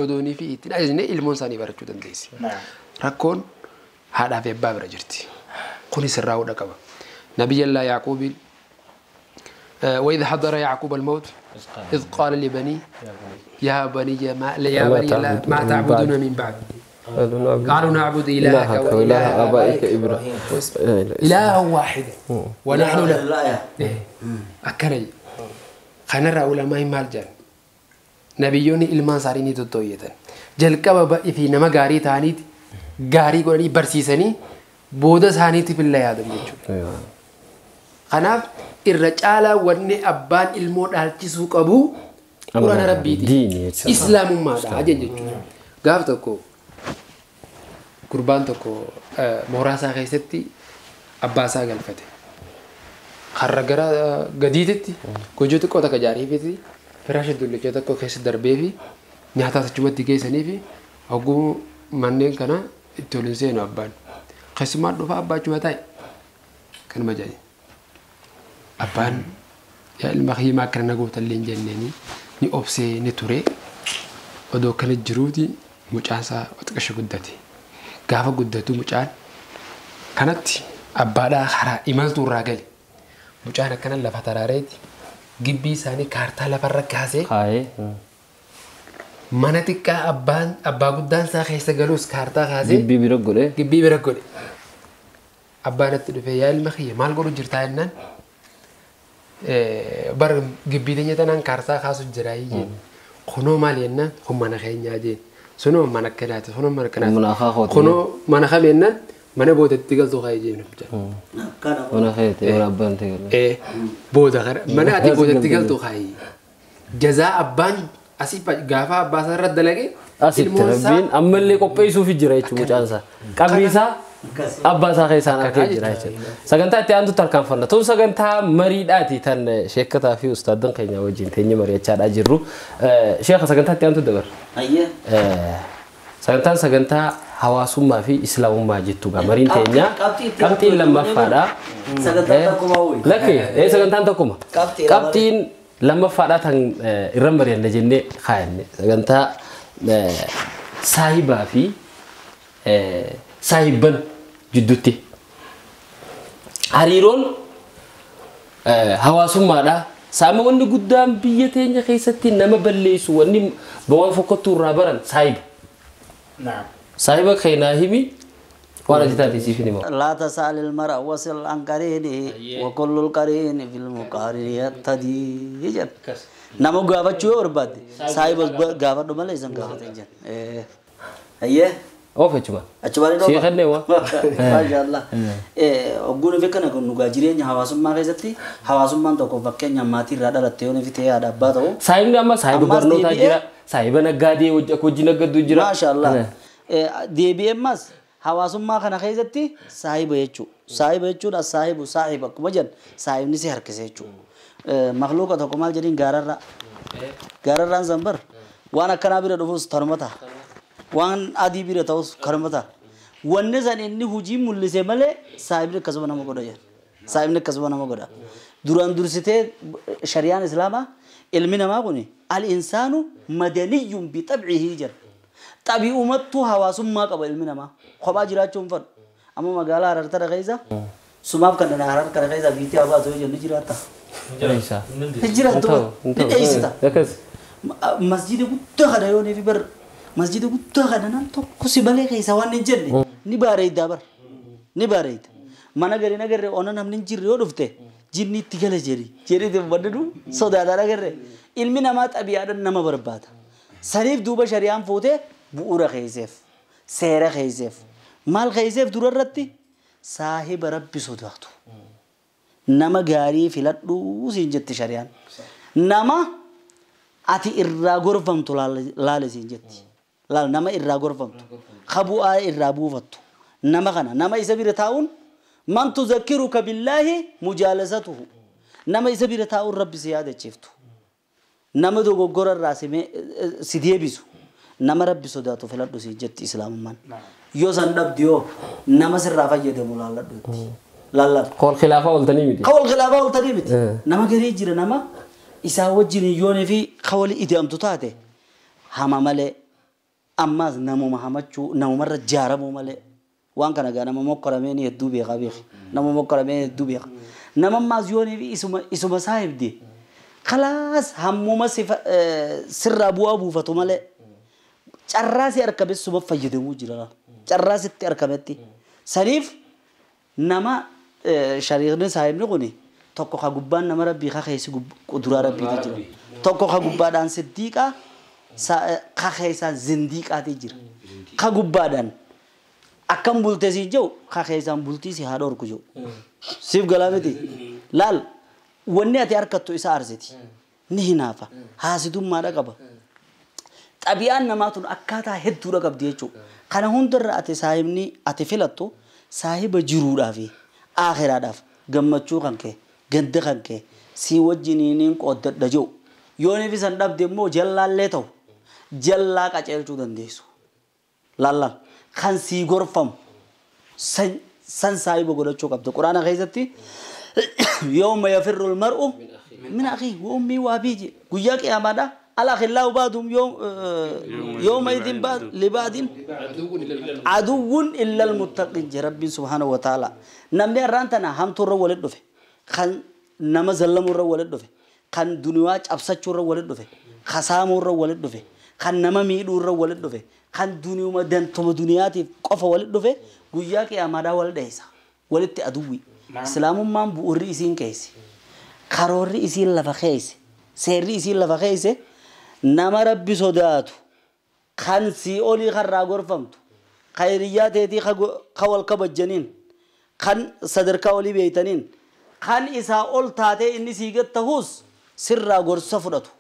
[SPEAKER 3] odoonii fi ittiin ajajne ilmoon isaanii barachuu dandeessi. Rakkoon haadhaa fi abbaa bira jirti. Kunis irraa hudha qaba. Nabiyyallaa Yaaquubiin وإذ حضر يعقوب الموت إذ قال لبني يا بني ما تعبدون من بعد قالوا نعبد إلهك وإله آبائك إبراهيم إله واحد ونحن له أكري خنرى علماء مالجان نبيوني إلمان ساريني تطويتن جلقب بقى في نما غاري تانيت غاري قولي برسيسني بودا سانيتي في الله يادم خناف الرجالة وني أبان الموت هالجسو قبو قرآن ربي دي إسلام ما ده عجل قافتكو قربان تكو موراسا خيستي أباسا قلفتي خرجرا جديدتي كوجتكو تكجاري فيتي فراش الدولة تكو خيس دربي في نهتا تجمد دقي سني في أقوم منين كنا تولنسين أبان خيس ما دفع أبا جواتاي كان مجاني أبان يا المخي ما كنا قوت اللي جنني ني أبسي نتوري ودو كانت جرودي مجانسا وتكشف قدتي قافة قدتو مجان كانت أبادا خرا إيمالتو راجل مجان كان لفترة جبي ساني كارتا لفرة كاسة
[SPEAKER 1] هاي
[SPEAKER 3] منطقة أبان أبا قدان ساخي سجلوس كارتا خازي
[SPEAKER 1] جبي بيرقله
[SPEAKER 3] جبي بيرقله أبان تدفع يا المخي مال قولوا جرتاينن بر جبي دنيا تنان كارتا خاص جرايين خنو مالينا هم مناخين ياجين سنو منكنات سنو منكنات خنو مناخمينا من بود التقل تخايجين
[SPEAKER 1] مناخيت ولا أبان تقل
[SPEAKER 3] إيه بود غير من أتي بود التقل تخاي جزاء أبان أسيب جافا أباس رد لقي
[SPEAKER 1] أسيب تربين أما اللي قبيسو في جرايته مجانسا قبيسا abbaa keessaan arkee jira jechuudha. Sagantaa itti aantu tarkaanfanna. Tun sagantaa mariidhaati tan sheekkataa fi ustaadan keenya wajjin teenye mari'achaadhaa jirru. Sheekha sagantaa itti aantu dabarra. Sagantaan sagantaa hawaasummaa fi islaamummaa jettuudha. Mariin teenya qabxiin lammaffaadha.
[SPEAKER 4] Sagantaan tokkuma hooyi.
[SPEAKER 1] Lakki sagantaan tokkuma. Qabxiin lammaffaadha tan irra mari'anna jennee kaayanne. Sagantaa saahibaa fi saahibban jidduutti. Hariiroon hawaasummaadha. Saama wanni guddaan biyya teenya keessatti nama balleessu wanni waan fokkottuu irraa baran saahiba. Saahiba keenaa himi waan ati taate siif hima.
[SPEAKER 4] لا تسأل المرء وصل عن قرينه وكل القرين في المقارن يقتدي جن. نمو غافة شو برباد سايب غافة دم ليس غافة جن. أيه.
[SPEAKER 1] أوف أجمع.
[SPEAKER 4] أجمع لي
[SPEAKER 1] شيخ النوا.
[SPEAKER 4] ما شاء الله. أقول فيك أنا كن نجارين حواسم ما كذبتي حواسم ما تقول فكين يا ماتي رادا لتيوني في تيا دبّا تو.
[SPEAKER 1] سايب نعم سايب برنو تاجرا سايب نجادي وجنا قدو جرا.
[SPEAKER 4] ما شاء الله. دي بي إم ماس حواسم ما خنا كذبتي سايب يجو سايب يجو لا سايب سايب كمجن سايب نسي هركس يجو. مخلوق تقوم جرين غارة غارة ران زنبر وأنا كنابير رفوس ترمتها. Waan adii bira ta'us kanuma ta'a. Wanni san inni hojii mul'ise malee saahibni akkasuma nama godha jedha. Saahibni akkasuma nama godha. Duraan dursitee shari'aan islaamaa ilmi namaa kun al insaanu madaniyyun bi xabcihi jedha. Xabi'umattuu hawaasummaa qaba ilmi namaa. Kophaa jiraachuu hin fedhu. Amma magaalaa Harar tana keessa sumaaf kan dana Harar kana keessa biitti haa baatu yoo jennu jiraata. Hin jiraattu ni dheessita. Masjida guddaa kana yoo neefi bar masjida guddaa kana nam tokko si malee keessa waan hin jenne ni bareeda bar ni bareeda. Mana gari nagarre ona namni hin jirre yoo dhufte jinni itti gala jedhi jedhi baddu sodaadhaa nagarre ilmi namaa xabiyaadhaan nama barbaada. Saniif duuba shari'aan fuutee bu'uura keessaaf seera keessaaf maal keessaaf dura irratti saahiba rabbi sodaatu nama gaarii filadhu siin jetti shari'aan. Nama ati irraa gorfamtu laale siin jetti. Laal nama irraa gorfamtu kabu'aa irraa buufattu nama kana nama isa bira taa'uun man tuzakkiruka billaahi mujaalasatuhu nama isa bira taa'uun rabbi si yaadachiiftu nama dogoggora irraa si deebisu nama rabbi sodaatu filadhu siin jetti islaamummaan. Yoo san dhabdi yoo nama sirraa fayyadamu laalladhu jetti. Laalladhu.
[SPEAKER 1] Kawal khilaafaa ooltanii miti.
[SPEAKER 4] Kawal khilaafaa ooltanii miti. Nama garii jira nama isaa wajjin yoonii fi kawali ida'amtu taate hama malee ammaas namuma hamachuu namumarra jaaramuu malee waan kana gaa nama mokkorameen hedduu beekaa beeki nama mokkorameen hedduu beeka nama ammaas yoonii fi isuma saahibdi khalaas hammuma sirraa bu'aa buufatu malee carraa si argame suma fayyadamuu jira carraa sitti argametti saniif nama shariirni saahibni kuni tokko ka gubbaan nama rabbii ka keessi kuduraa rabbiitu jira tokko ka gubbaadhaan siddiiqaa ka keessaan zindiiqaati jira ka gubbaadhaan akkam bultee si jiru ka keessaan bultii si haadha orku jiru siif galaa miti laal wanni ati harkattu isa aarsiti ni hinaafa haasidummaadha qaba xabi'aan namaa tun akkaataa hedduudha qabdi jechuudha kana hundarra ati saahibni ati filattu saahiba jiruudhaa fi aakhiraadhaaf gammachuu kan kee ganda kan kee si wajjiniin qooddadha jiru yooniif isan dhabde immoo jallaallee ta'u jallaa qaceelchuu dandeessu laallaan kan sii gorfamu san saahiba godhachuu qabda quraana keessatti yawma yafirru almar'u min akhiihi wa ummihi wa abiihi guyyaa qiyaamaadha الأخلاء بعضهم يومئذ لبعض عدو إلا المتقين ربي سبحانه وتعالى نمني أرانتنا هم ترى ولد دفع خن نما زلم الر ولد دفع خن دنيا أبسط الر ولد دفع خسام الر ولد دفع خن نما ميد الر ولد دفع خن دنيا ما دن توم دنيا تي قف ولد دفع قويا كي أمدا ولد إيسا ولد أدوي سلام ما بوري إسين كيس خروري إسين لفخيس سيري إسين لفخيس nama rabbi sodaatu kan sii olii karraa gorfamtu khayriyaa teetii ka wal kabajjaniin kan sadarkaa olii beeytaniin kan isaa ol taatee inni sii gad tahuus sirraa gorsa fudhatu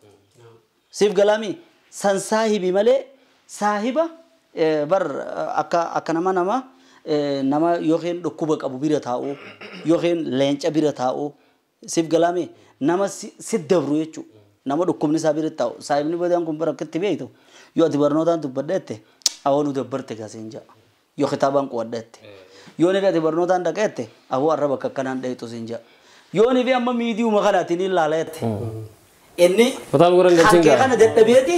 [SPEAKER 4] siif galaami san saahibi malee saahiba bar akka nama nama nama yookiin dhukkuba qabu bira taa'u yookiin leenca bira taa'u siif galaami nama si dabru jechuudha. Nama dhukkubni isaa bira taa'u saahibni badaan kun bara akkatti beektu yoo ati barnootaan dubbadheette awoo nu dabbarte gaaseen ja'a yoo kitaabaan qo'adheette yoo nifi ati barnootaan dhaqeette awoo arra bakka akkanaan dheeytu siin ja'a yoo nifi amma miidiyuma kanaatiin ilaaleette inni hankee kana dadhabeeti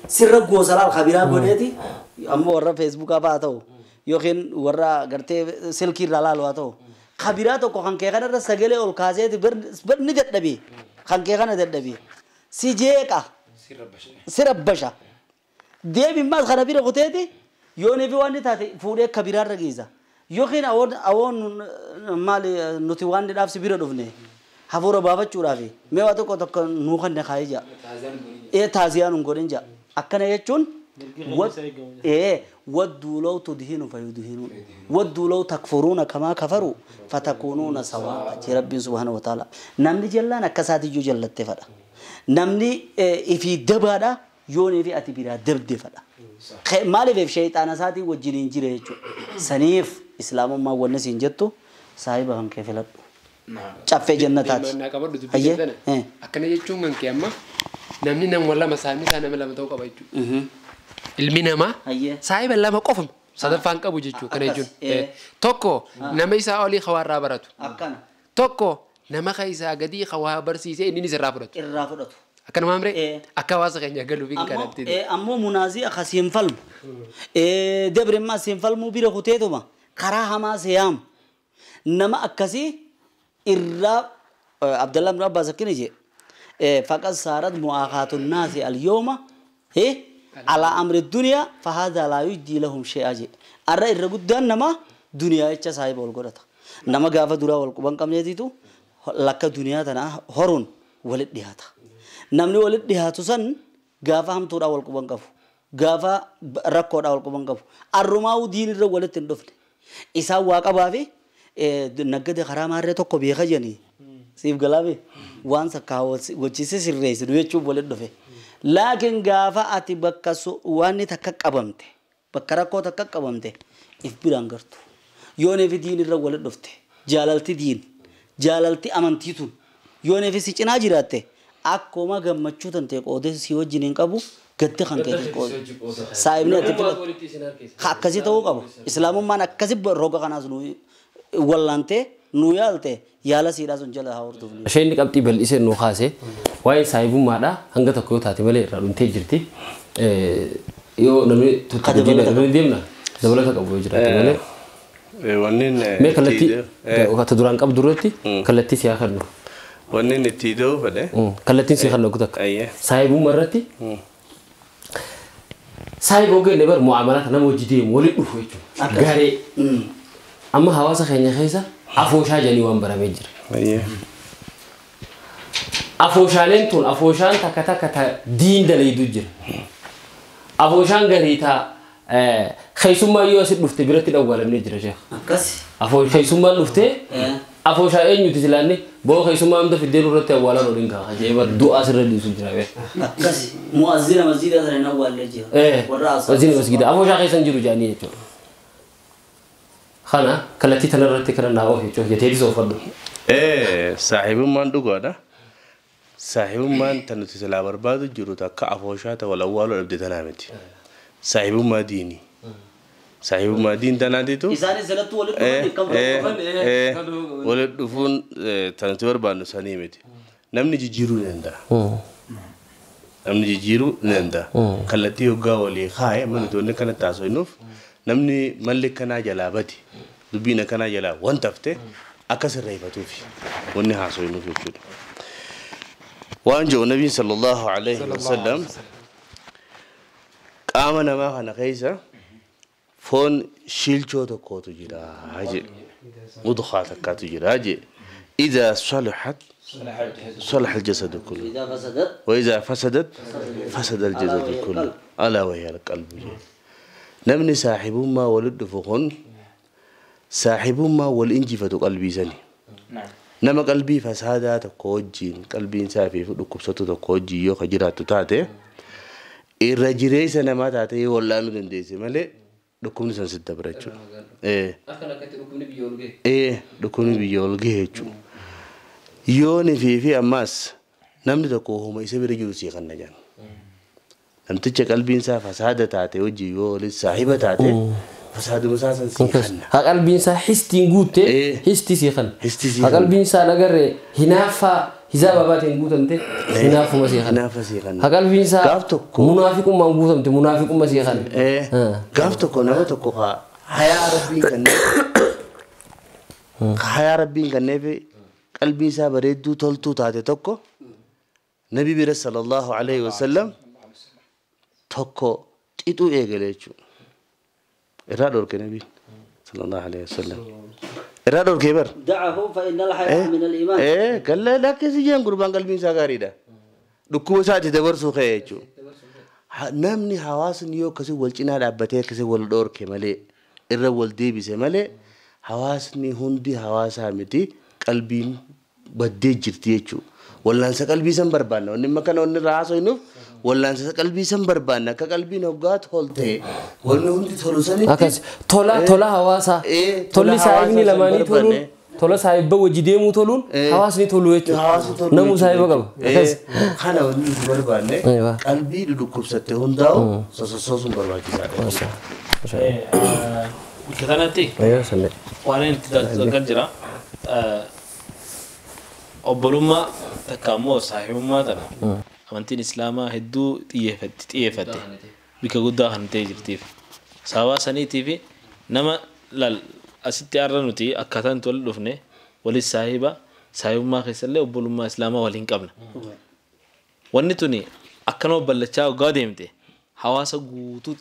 [SPEAKER 4] sirra goosa laal kabiraa godheeti amma warra feesbuukaa fa'aa ta'u yookiin warra gartee silkii irraa laalu haa ta'u kabiraa tokko hankee kanarra sagalee ol kaaseeti bar ni dadhabee hankee kana dadhabee si jeeqa si rabbasha deebi maas kana bira kuteeti yoo nifi waan taate fuudhee kabiraarra geessa yookiin awoon maali nuti waan dhaaf si bira dhufne hafuura baafachuudhaaf mee waa tokko tokko nuu kanne kaayee jaa ee taaziyaan hin godhin jaa akkana jechuun wadduu law tudhinu fayudhinuun wadduu law takfuruuna kamaa kafaruu fatakuunuuna sawaa jee rabbiin subhaanahu wa ta'ala namni jallaan akka isaatiyyuu jallatte fadha namni ifii dabaadha yoonii fi ati biraa dabde fadha maaliif shayxaana isaatii wajjin hin jire jechuudha saniif islaamummaa wanni siin jettu saahiba kan kee filadhu caffee jannataati.
[SPEAKER 3] Akkana jechuun kan kee amma namni nama lama saahibni isaa nama lama ta'uu qaba jechuudha. Ilmi namaa saahiba lama qofuma sadaffaan qabu jechuudha kana jechuun. Tokko nama isaa olii hawaarraa baratu. Tokko nama isaa gadii hawaa barsiisee inni irraa fudhatu.
[SPEAKER 4] Irraa fudhatu.
[SPEAKER 3] Akkanuma amree akka hawaasa keenya galuuf hin kanatti.
[SPEAKER 4] Ammoo munaazii akkasii hin falmu. Dabrimmaa siin falmuu bira kuteetuma karaa hamaa seeyaamu. Nama akkasii irraa Abdallah ibn Abbas akkana jedhe. Faqad saarat mu'aaqaatu naasi al-yooma على أمر الدنيا فهذا لا يجدي لهم شيئا جي أرى الرجال نما دنيا إيش صاحب والقرطة نما جافة درا والقبان كم يزيدو لك دنيا تنا هرون ولد دهاتا نمني ولد دهاتو سن جافة هم تورا والقبان كفو جافة ركورا والقبان كفو الرماو دين الر ولد تندفن إسا واقع بافي نقد خرام هرّة تو كبيرة جني سيف غلابي وان سكاو وجيسة سرّيس رويتشو ولد دفه لكن غافا أتي بكاسو واني تكك أبمته بكراكو تكك أبمته إفبرانغرتو يوني في دين الرجال دفته جالالتي دين جالالتي أمانتيتون يوني في سجنا جراته أكو ما جمعتشو تنتك أودي سيو جنين كابو قد خان كده سايبني أتي خاكزي تو كابو إسلام ما نكذب روجا كناس نوي ولانته نويالته يالا سيرا سنجلا هاور دوفني.
[SPEAKER 1] شيء إنك أبتي بالإسم نخاسة واي سايبو ماذا هنگا تكو تاتي ملي رأون تجرتي يو نمي تتجينا نمي ديمنا دولة كابو يجرتي ملي.
[SPEAKER 2] ونين.
[SPEAKER 1] ما كلتي وقت دوران كاب دورتي كلتي سياخرنا.
[SPEAKER 2] ونين تيدو فله.
[SPEAKER 1] كلتي سياخرنا كتك. سايبو مرتي. سايبو كي نبر معاملات نمو جديد مولي أوفيتو. غاري. أما هواسا خينيا خيسا أفوشا جاني وان برامجر. أفوشالين تون أفوشان تكتا كتا دين دلي دوجر. أفوشان غريتا خيسوما يوسف لفت برت الأول من الجرا شيخ. أفوش خيسوما لفت أفوشا إن يتزلني بو خيسوما أمد في الدين ورت أولا نورينك خجيبا دعاء سر اللي يسون جرا.
[SPEAKER 4] كاس مؤذن مسجد هذا الأول اللي
[SPEAKER 1] إيه مؤذن مسجد أفوشا خيسان جرو جاني خانا كلتي تنرتي كنا ناوه يشوف يتيجي سوفر.
[SPEAKER 2] إيه صاحب من دوغانا صاحب من تنتسلا برباد جروتا كأفوشات ولا أول ولا بدي تنامتي صاحب ما ديني صاحب ما دين تناديتو.
[SPEAKER 4] إذا نزلت ولد إيه
[SPEAKER 2] ولد دفون تنتبر بانو سنيمتي نمني جيرو نندا نمني جيرو نندا كلتي يوغا ولي خاي من دون كان تاسوينوف نمني ملك كنا جلابتي دبينا كنا جلا وانتفته أكسر ريبتو في ونها سوينوف يجود وانجو النبي صلى الله عليه وسلم قام ما خنا كيسا فون شيلچو تكوتو جرا هاجي مدخات كاتو جرا هاجي إذا صلحت صلح الجسد كله وإذا فسدت فسد الجسد كله ألا وهي القلب. نمني صاحب ما ولد فخون صاحب ما والإنجفة قلبي زني نما قلبي فسادة تكوجين قلبي سافي فدكوبسة تكوجي يو خجرات تاتي الرجريس نما تاتي ولا ندنديس ملي دكوم سنسد برجو إيه إيه دكوم بيولجي هجو يوني في أماس نمني تكوهم يسبي رجوسي خنجان نمتج قلبي إنسان فسادة تاتي وجي يولد صاحبة تاتي فساد مساسا سيخن
[SPEAKER 1] قلبي إنسان حستين قوتة حستي سيخن قلبي إنسان أجر هنافة هزاب باتين قوتة أنت هنافة ما سيخن
[SPEAKER 2] هنافة سيخن
[SPEAKER 1] قلبي إنسان منافق ما قوتة أنت منافق ما سيخن
[SPEAKER 2] إيه قافتك ونوتك حياة ربي كن حياة ربي كن في قلبي إنسان بريدو تلتو تاتي تكو نبي بير صلى الله عليه وسلم تكو تيتو إيجاليتشو إرادور كنبي صلى الله عليه وسلم إرادور كبر
[SPEAKER 4] دعه فإن الحياة من الإيمان
[SPEAKER 2] إيه قال لا لا كذي قربان قلبي ساقاريدا دكوا ساعة تدور سوخيتشو نمني حواس نيو كسي والجنا ربته كسي والدور كمالي الرول دي بسمالي حواسني هندي حواسها متي قلبي بدي جرتيتشو ولا أنسى قلبي سنبر بانا ونما كان ون راسه ينوف ولا أنسى قلبي سنبر بانا كقلبي نوقات هولته ون هندي تولوسني
[SPEAKER 1] أكاس تولا تولا حواسا تولي سايبني لماني تولو Tola saayibba wajji deemuu toluun hawaasni tolu jechuudha. Namuu saayiba qaba.
[SPEAKER 2] Kana wanni nuti barbaanne qalbii dhukkubsatte hundaa'u sosossoosuun barbaachisaadha.
[SPEAKER 6] Bakka kanatti waan inni kan jira obbolummaa takka immoo saahibummaa tana amantiin islaamaa hedduu xiyyeeffatte bika guddaa kan ta'e jirtiif. Sababa saniitiif nama laal asitti har'a nuti akkaataan itti wal dhufne walis saahiba saahibummaa keessallee obbolummaa islaamaa waliin qabna. Wanni tuni akkanuma ballachaa waggaa deemte hawaasa guutuu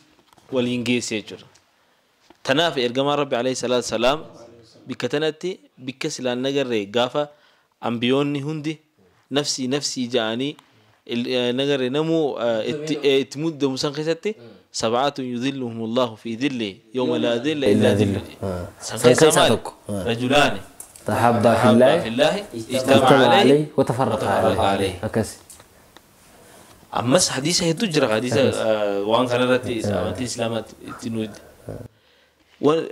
[SPEAKER 6] waliin geesse jechuudha. Tanaaf ergamaan Rabbi alayhi salaatu salaam bikka tanatti bikka silaan nagarree gaafa ambiyoonni hundi nafsii nafsii ja'anii nagarree namuu itti muddamu san keessatti سبعة يذلهم الله في ذله يوم لا ذل إلا ذله. رجلان
[SPEAKER 1] تحابا في الله اجتمع عليه وتفرق عليه.
[SPEAKER 6] أمس حديثة تجرى حديثة وان كانت أمتي إسلامات تنود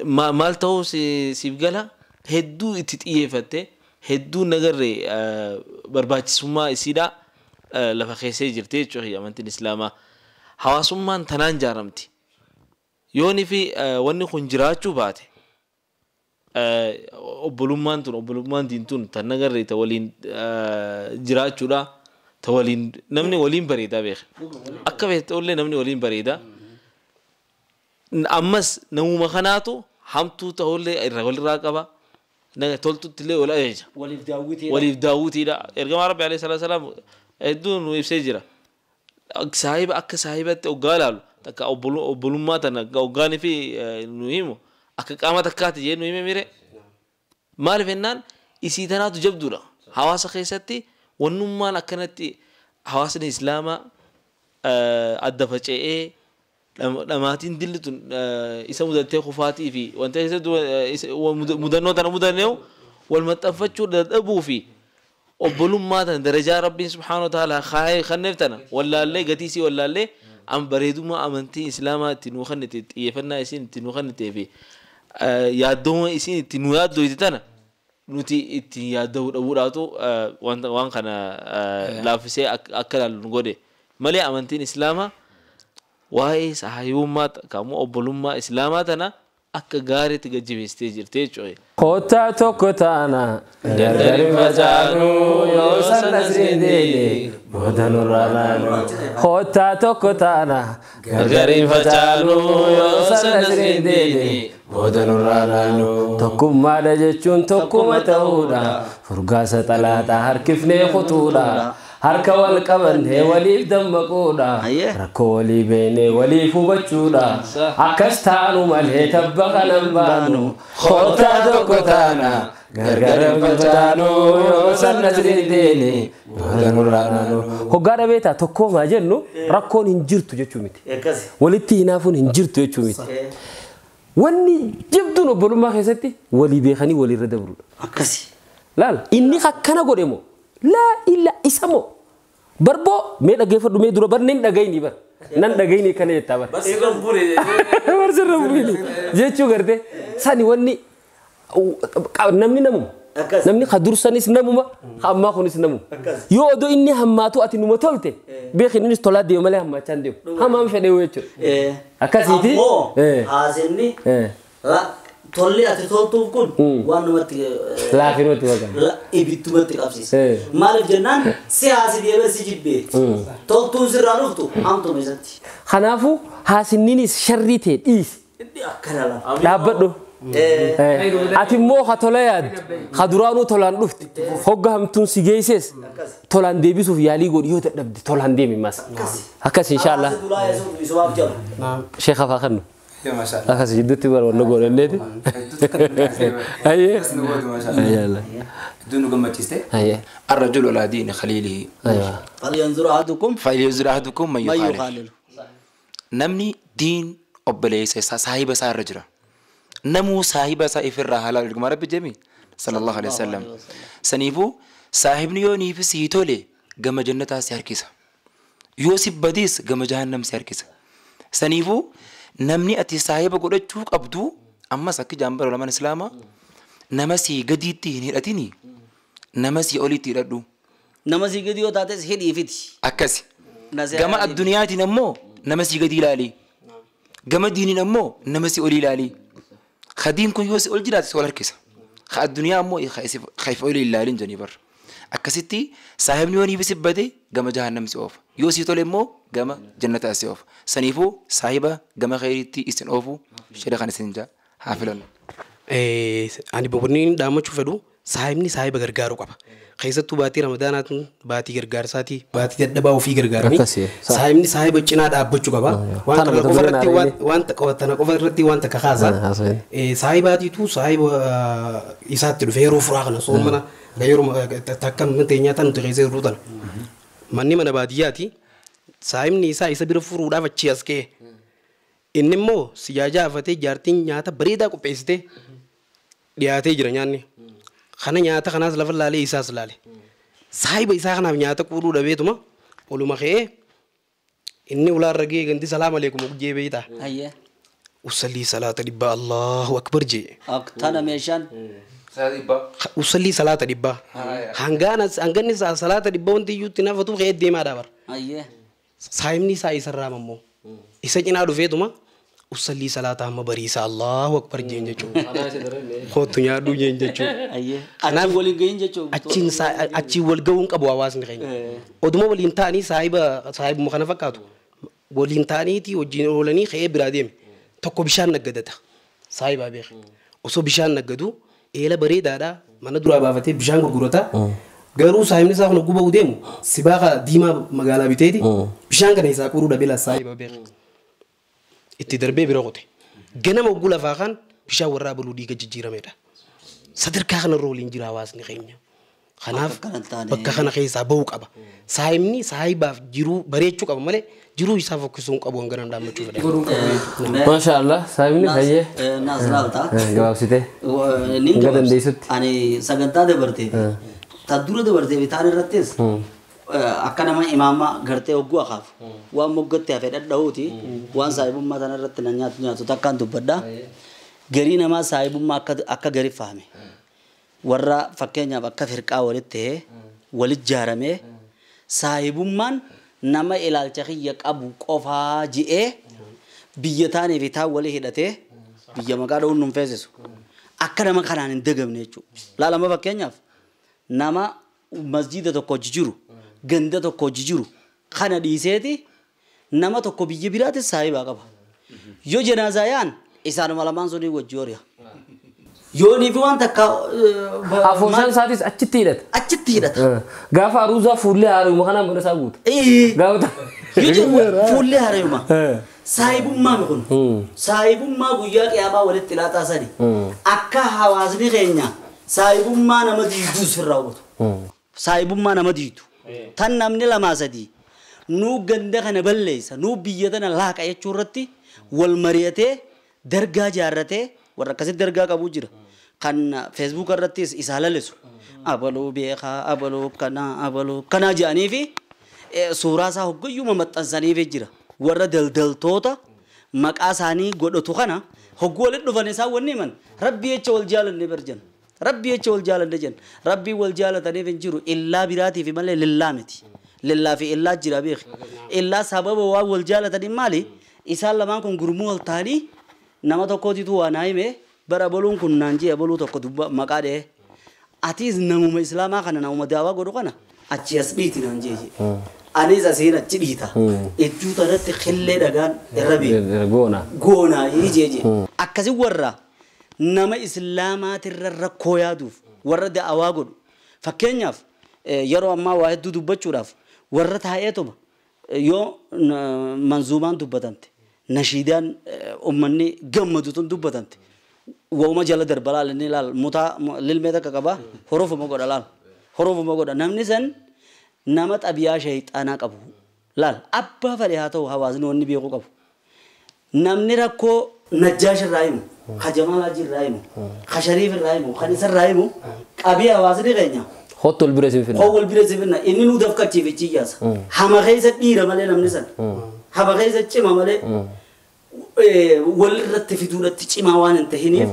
[SPEAKER 6] ما مالته سيبقلها هدو تتئيفته هدو نجري بربات سما إسيدا لفخيسي جرتي شو هي أمتي الإسلامة hawaasummaan tanaan jaaramti. Yooni fi wanni kun jiraachuu baate obbolummaan tun obbolummaan diintuun tan nagarree ta waliin jiraachuudha ta waliin namni waliin bareedaa beeka. Akka beekte namni waliin bareedaa. Ammas namuma kanaatu hamtuu ta'ullee irra walirraa qaba. Toltutti illee wal ajaja. Waliif daawwitiidha. Ergamaa Rabbi alayhi salaatu salaam hedduu nu ibsee jira. Saahiba akka saahibatti hoggaa ilaalu takka obbolummaa tana hoggaanii fi nu himu akka qaama takkaati jee nu hime mire. Maaliif jennaan isii tanaatu jabduudha. Hawaasa keessatti wannummaan akkanatti hawaasni islaamaa adda faca'ee dhamaatiin dilli tun isa mudattee kufaatii fi wanta keessatti mudannoo tana mudanneewu wal maxxanfachuu dadhabuu fi obbolummaa tana darajaa Rabbiin subhaanahu wa ta'ala kenneef tana wallaallee gatii isii wallaallee an bareedummaa amantii islaamaa itti nuu kennite xiyyeeffannaa isiin itti nuu kennitee fi yaaddooma isiin itti nuu yaaddoyte tana nuti itti yaadda'uu dhabuudhaatu waan kana laaffisee akka ilaallu nu godhe malee amantiin islaamaa waa'ee saahibummaa kamuu obbolummaa islaamaa tana akka gaariitti gajjabeessitee jirti jechuudha.
[SPEAKER 1] Kottaa tokko taana gargar hin facaanu yoo sana siin deene booda nurraa naanu. Kottaa tokko taana gargar hin facaanu yoo sana siin deene booda nurraa naanu. Tokkummaadha jechuun tokkuma ta'uudha. Furgaasa xalaataa harkifnee kutuudha. Harka wal qabannee waliif dammaquudha. Rakkoo walii beenee waliif hubachuudha. Akkas taanu malee tabba kanan baanu. Kottaa tokko taana gargar hin facaanu yoo sana siin deene booda nurraa naanu. Hoggaa dhabeetaa tokkoomaa jennu rakkoon hin jirtu jechuu miti. Walitti hinaafuun hin jirtu jechuu miti. Wanni jabduun obbolummaa keessatti walii beekanii walirra dabruudha.
[SPEAKER 4] Akkasi.
[SPEAKER 1] Laal inni akkana godhe moo laa illa isa moo barboo mee dhaggeeffadhu mee dura bar nan dhagayni bar nan dhagayni kana jettaa bar. Barsirra burii jechuu garte sani wanni namni namuma namni ka dursanis namuma ka ammaa kunis namuma yoo odoo inni hammaatu ati numa tolte beekin innis tolaa deemu malee hammaachaa hin deemu hamaan fedhe jechuudha. Akkasiiti.
[SPEAKER 4] Ammoo haasinni tolli ati toltuuf kun waan namatti
[SPEAKER 1] laafinootti maqaan
[SPEAKER 4] ibittumatti qabsiisa. Maaliif jennaan si haasi deemee si jibbee toltuun sirraa dhuftu hamtuma isatti.
[SPEAKER 1] Kanaafuu haasinniinis sharrii ta'e dhiisi.
[SPEAKER 4] Akkana lafa.
[SPEAKER 1] Dhaabbadhu. Ati immoo ka tola yaaddu ka duraanuu tolaan dhufte hogga hamtuun si geesses tolaan deebisuuf yaalii godhi yoo dadhabde tolaan deemi mas. Akkas inshaallah. Sheekha faa kennu. Akkas jidduutti bara wanna godhanneeti. Ayyee.
[SPEAKER 7] Hedduu nu gammachiiste. الرجل على دين خليله.
[SPEAKER 4] فلينظر أحدكم
[SPEAKER 7] فلينظر أحدكم من يخالل. Namni diin obboleessa isaa saahiba isaa irra jira. Namuu saahiba isaa ifirraa halaal ergama Rabbi jemi sallallahu alaihi wasallam. Saniifuu saahibni yoo niifi sii tole gama jannataa si harkisa. Yoo si badiis gama jahannam si harkisa. Saniifuu namni ati saahiba godhachuu qabdu ammas akka jaambara ulamaan islaamaa Nama sii gadiitti hin hidhatini. Nama sii olitti hidhadhu.
[SPEAKER 4] Nama sii gadi yoo taates hidhiifiti.
[SPEAKER 7] Akkasi. Gama addunyaatiin ammoo nama sii gadi ilaali. Gama diiniin ammoo nama sii oli ilaali. Khadiin kun yoo si ol jiraate si ol harkisa. Ka addunyaa ammoo ka if oli ilaalin jedhanii barra. Akkasitti saahibni yoo niif sibbate gama jahannam si oofa. Yoo sii tole immoo gama jannataa si oofa. Saniifuu saahiba gama khayriitti isin oofu shira kan isin haa filannu.
[SPEAKER 5] Ani boqonnii dhaammachuu fedhu saahibni saahiba gargaaruu qaba. Keessattuu baatii Ramadaanaatiin baatii gargaarsaati baatii dadhabaa ofii gargaaranii saahibni saahiba cinaa dhaabbachuu qaba. Waan kana qofa irratti waan tana qofa irratti waan takka kaasa. Saahibaatiitu saahiba isaatti dhufe yeroo furaa kana soomana yeroo takka teenyaa tan nuti keessa jirru tana. Manni mana baadiyyaati saahibni isaa isa bira furuudhaaf achi as ka'e. Inni immoo sijaajaa afatee jaartiin nyaata bareedaa qopheessitee dhiyaatee jira nyaanni. Kana nyaata kanaas lafa laalee isaas laale. Saahiba isaa kanaaf nyaata quudhuu dhabeetuma oluma ka'ee inni ulaarra ga'ee gandi salaam aleekum jee beeyta. Usallii salaata dhibbaa Allahu akbar jee.
[SPEAKER 4] Tana meeshaan.
[SPEAKER 5] Usallii salaata dhibbaa. Hanganni salaata dhibbaa wanti iyyuutti nafatu ka'ee deemaa dhabar. Saahibni isaa isarraa mammoo. Isa cinaa dhufeetuma usallii salaata amma bariisa Allahu akbar jeen jechuudha. Kootu nyaadhu jeen jechuudha.
[SPEAKER 4] Achiin waliin gahin jechuudha.
[SPEAKER 5] Achiin wal gahuun qabu hawaasni keenya. Oduma waliin ta'anii saahibuma kana fakkaatu. Waliin ta'aniiti wajjin oolanii ka'ee biraa deeme. Tokko bishaan naggadata. Saahibaa beeka. Osoo bishaan naggadu eela bareedaadha mana duraa baafatee bishaan gurgurata. Garuu saahibni isaa kun guba'uu deemu sibaaqa diimaa magaalaa biteeti bishaan kana isaa quruu dhabee saahiba beeka. Itti darbee bira qote. Ganama ogguu lafaa kan bishaan warraa baluu dhiiga jijjiiramedha. Sadarkaa kanarra waliin jira hawaasni keenya. Kanaaf bakka kana keessaa bahuu qaba. Saahibni saahibaaf jiruu bareechuu qaba malee jiruu isaa fokkisuu hin qabu hanga nama dhaammachuu fedha.
[SPEAKER 1] Maasha Allah saahibni hayyee.
[SPEAKER 4] Naas laalta.
[SPEAKER 1] Gabaabsitee. Hanga dandeessutti.
[SPEAKER 4] Ani sagantaa dabartee. Ta dura dabartee taan irrattis akka nama imaama gartee hogguu akaaf waan moggatte hafe dhadha'uuti waan saahibummaa tana irratti na nyaatu nyaatu takkaan dubbadha. Garii namaa saahibummaa akka gari fahame. Warra fakkeenyaaf akka firqaa walitti ta'ee walitti ijaaramee saahibummaan nama ilaalcha kiyya qabu qofaa ji'ee biyya taanii fi taan walii hidhatee biyya maqaa dha'uun nun feesisu. Akka nama kanaan hin dagamne jechuudha. Laalama fakkeenyaaf nama masjiida tokko hojii jiru ganda tokko hojii jiru kana dhiiseeti nama tokko biyya biraatis saahibaa qaba. Yoo janaazaa yaa'an isaanuma lamaan sunii wajji horiya. Yoo niif waan takka
[SPEAKER 1] Afooshaan isaatis achitti hidhata.
[SPEAKER 4] Achitti hidhata.
[SPEAKER 1] Gaafa aruuzaa fuullee haarayuma kanaan mana isaa guuta.
[SPEAKER 4] Gaafa fuullee haarayuma. Saahibummaa kun saahibummaa guyyaa qiyaamaa walitti ilaataa sani akka hawaasni keenya saahibummaa nama diiduu sirraa hubatu. Saahibummaa nama diidu. Tan namni lamaa sadii nuu ganda kana balleessa nuu biyya tana laaqa jechuu irratti wal mari'atee dargaa jaarratee warra akkasitti dargaa qabu jira. Kan feesbuuk irrattis isaa lalisu. Abaluu beekaa abaluu kanaa abaluu kanaa jedhanii fi suuraa isaa hoggayyuma maxxansaniif jira. Warra daldaltoota maqaa isaanii godhatu kana hogguu walitti dhufan isaan wanni himan rabbi jecha wal jaalanne barjan. Rabbi jecha wal jaalanne jenna. Rabbi wal jaalataniif hin jiru illaa biraatiif malee lillaa miti. Lillaa fi illaa jira beeki. Illaa sababa waan wal jaalataniif maali? Isaan lamaan kun gurmuu wal ta'anii nama tokkootitu waa naa hime bara boluun kun naan jee boluu tokko dubba maqaa dhee. Atis namuma islaamaa kana namuma daawaa godhu kana achi as dhiiti naan jee. Anis asiin achi dhiita. Ejjuu tanatti qillee dhagaan irra beeku.
[SPEAKER 1] Goona.
[SPEAKER 4] Goona jee. Akkasi warra nama islaamaatirra rakkoo yaaduuf warra da'awaa godhu. Fakkeenyaaf yeroo ammaa waa hedduu dubbachuudhaaf warra taa'eetuma yoo manzuumaan dubbatamte nashiidaan uummanni gammadu tun dubbatamte wauma jala darba laal inni laal mutaa lilmee takka qaba horofuma godha laal horofuma godha namni san nama xabiyaa shayxaanaa qabu laal abbaa fedhe haa ta'u hawaasni wanni beeku qabu namni rakkoo Najjaash irraa himu ka Jamaal Hajji irraa himu ka Shariif irraa himu kan isa irraa himu qabii hawaasni keenya
[SPEAKER 1] Hottu wal bira sinfinna.
[SPEAKER 4] Hoo wal bira sinfinna inni nu dafkachiifichi iyyaasa. Hama keessa dhiira malee namni san hama keessa cima malee wal irratti fiduudhatti cimaa waan hin tahiniif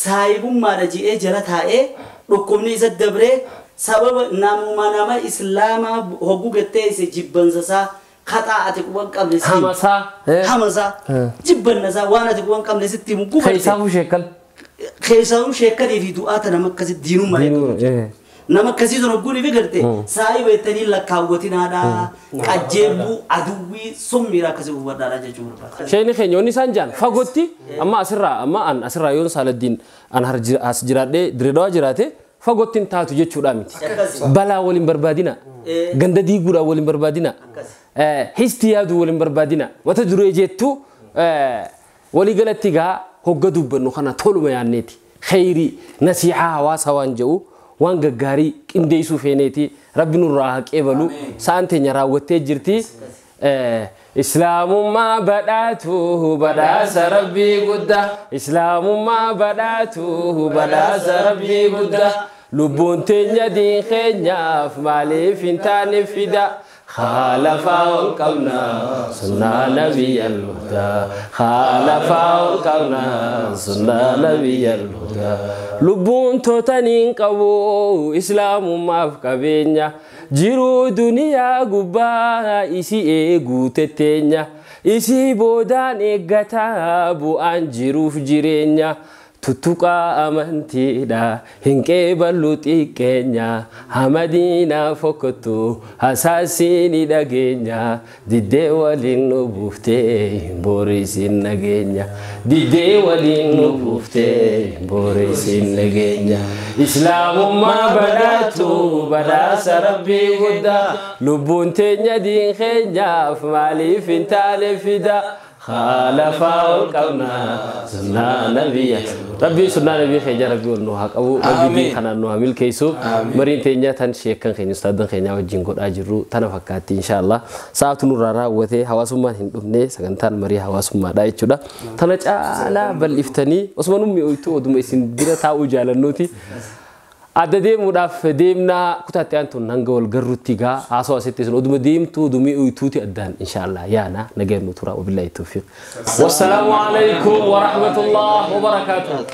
[SPEAKER 4] Saayibummaadha ji'ee jala taa'ee dhukkubni isa dabree sababa namuma nama islaamaa hogguu gattee isa jibbansasaa kaxaa ati quban qabne si
[SPEAKER 1] Hamasaa.
[SPEAKER 4] Hamasaa jibbannasaa waan ati quban qabne sitti himu gufate.
[SPEAKER 1] Keessaafuu sheekkal.
[SPEAKER 4] Keessaafuu sheekkalii fi du'aata nama akkasii diinummaa
[SPEAKER 1] Diinuu.
[SPEAKER 4] Nama akkasii sun hogguun ifi garte saayiba jettanii lakkaawwatinaadha qajjeebbuu aduwwii summiidha akkasii hubadhaadha jechuu barbaada.
[SPEAKER 1] Sheeni keenya wanni isaan jaan fagootti amma asirraa amma an asirraa yoon Saaladdiin an as jiraadhee Direedawaa jiraate fagootti hin taatu jechuudha miti. Balaa waliin barbaadina. Ganda diiguudhaan waliin barbaadina. Histi yaaduu waliin barbaadina. Mata duree jettu walii galatti gaa hogga dubbannu kana toluma yaanneeti. Kheyrii nasiihaa hawaasa waan jedhu waan gaggaarii qindeessuu feeneeti. Rabbi nurraa haa qeebalu. Sa'aan teenya raawwattee jirti. Islaamummaa badhaatu badhaasa rabbii guddaa. Islaamummaa badhaatu badhaasa rabbii guddaa. Lubbuun teenya diin keenyaaf maaliif hin taane fida. Khaalafaa ol qabna sunnaa nabiyyal hudaa. Khaalafaa ol qabna sunnaa nabiyyal hudaa. Lubbuun tootaniin qabu islaamummaaf qabeenya. Jiruu duniyaa gubbaa isii eeguu tetteenya. Isii boodaan eeggataa bu'aan jiruuf jireenya. Tuttuqaa amantiidha hin qeeballu xiqqeenya. Hamadiina fokkottu hasaasiin dhageenya. Diddee waliin nu buuftee hin boorisin nageenya. Diddee waliin nu buuftee hin boorisin nageenya. Islaamummaa badhaatu badhaasa rabbii guddaa. Lubbuun teenya diin keenyaaf maaliif hin taane fida. Khaalafaa ol qabna sunnaa nabiyya. Rabbii sunnaa nabii keenya rabbii ol nu haa qabu. Rabbii diin kanaan nu haa milkeessu. Mariin teenya tan sheekkan keenya ustaadan keenya wajjin godhaa jirru tana fakkaatti inshaallah. Sa'aatu nurraa raawwatee hawaasummaan hin dhufne sagantaan marii hawaasummaadha jechuudha. Tana caalaa bal'iftanii osuma nummi oytuu oduma isin bira taa'uu jaalannuuti. Adda deemuudhaaf deemnaa kutaatti aantuun hanga wal garruutti gaa haasawaa asitti isin oduma deemtuu odumii oytuuti addaan inshaallah yaana nageen nu tura wabillahi tawfiiq. Wassalaamu alaikum wa rahmatullah wa barakaatuh.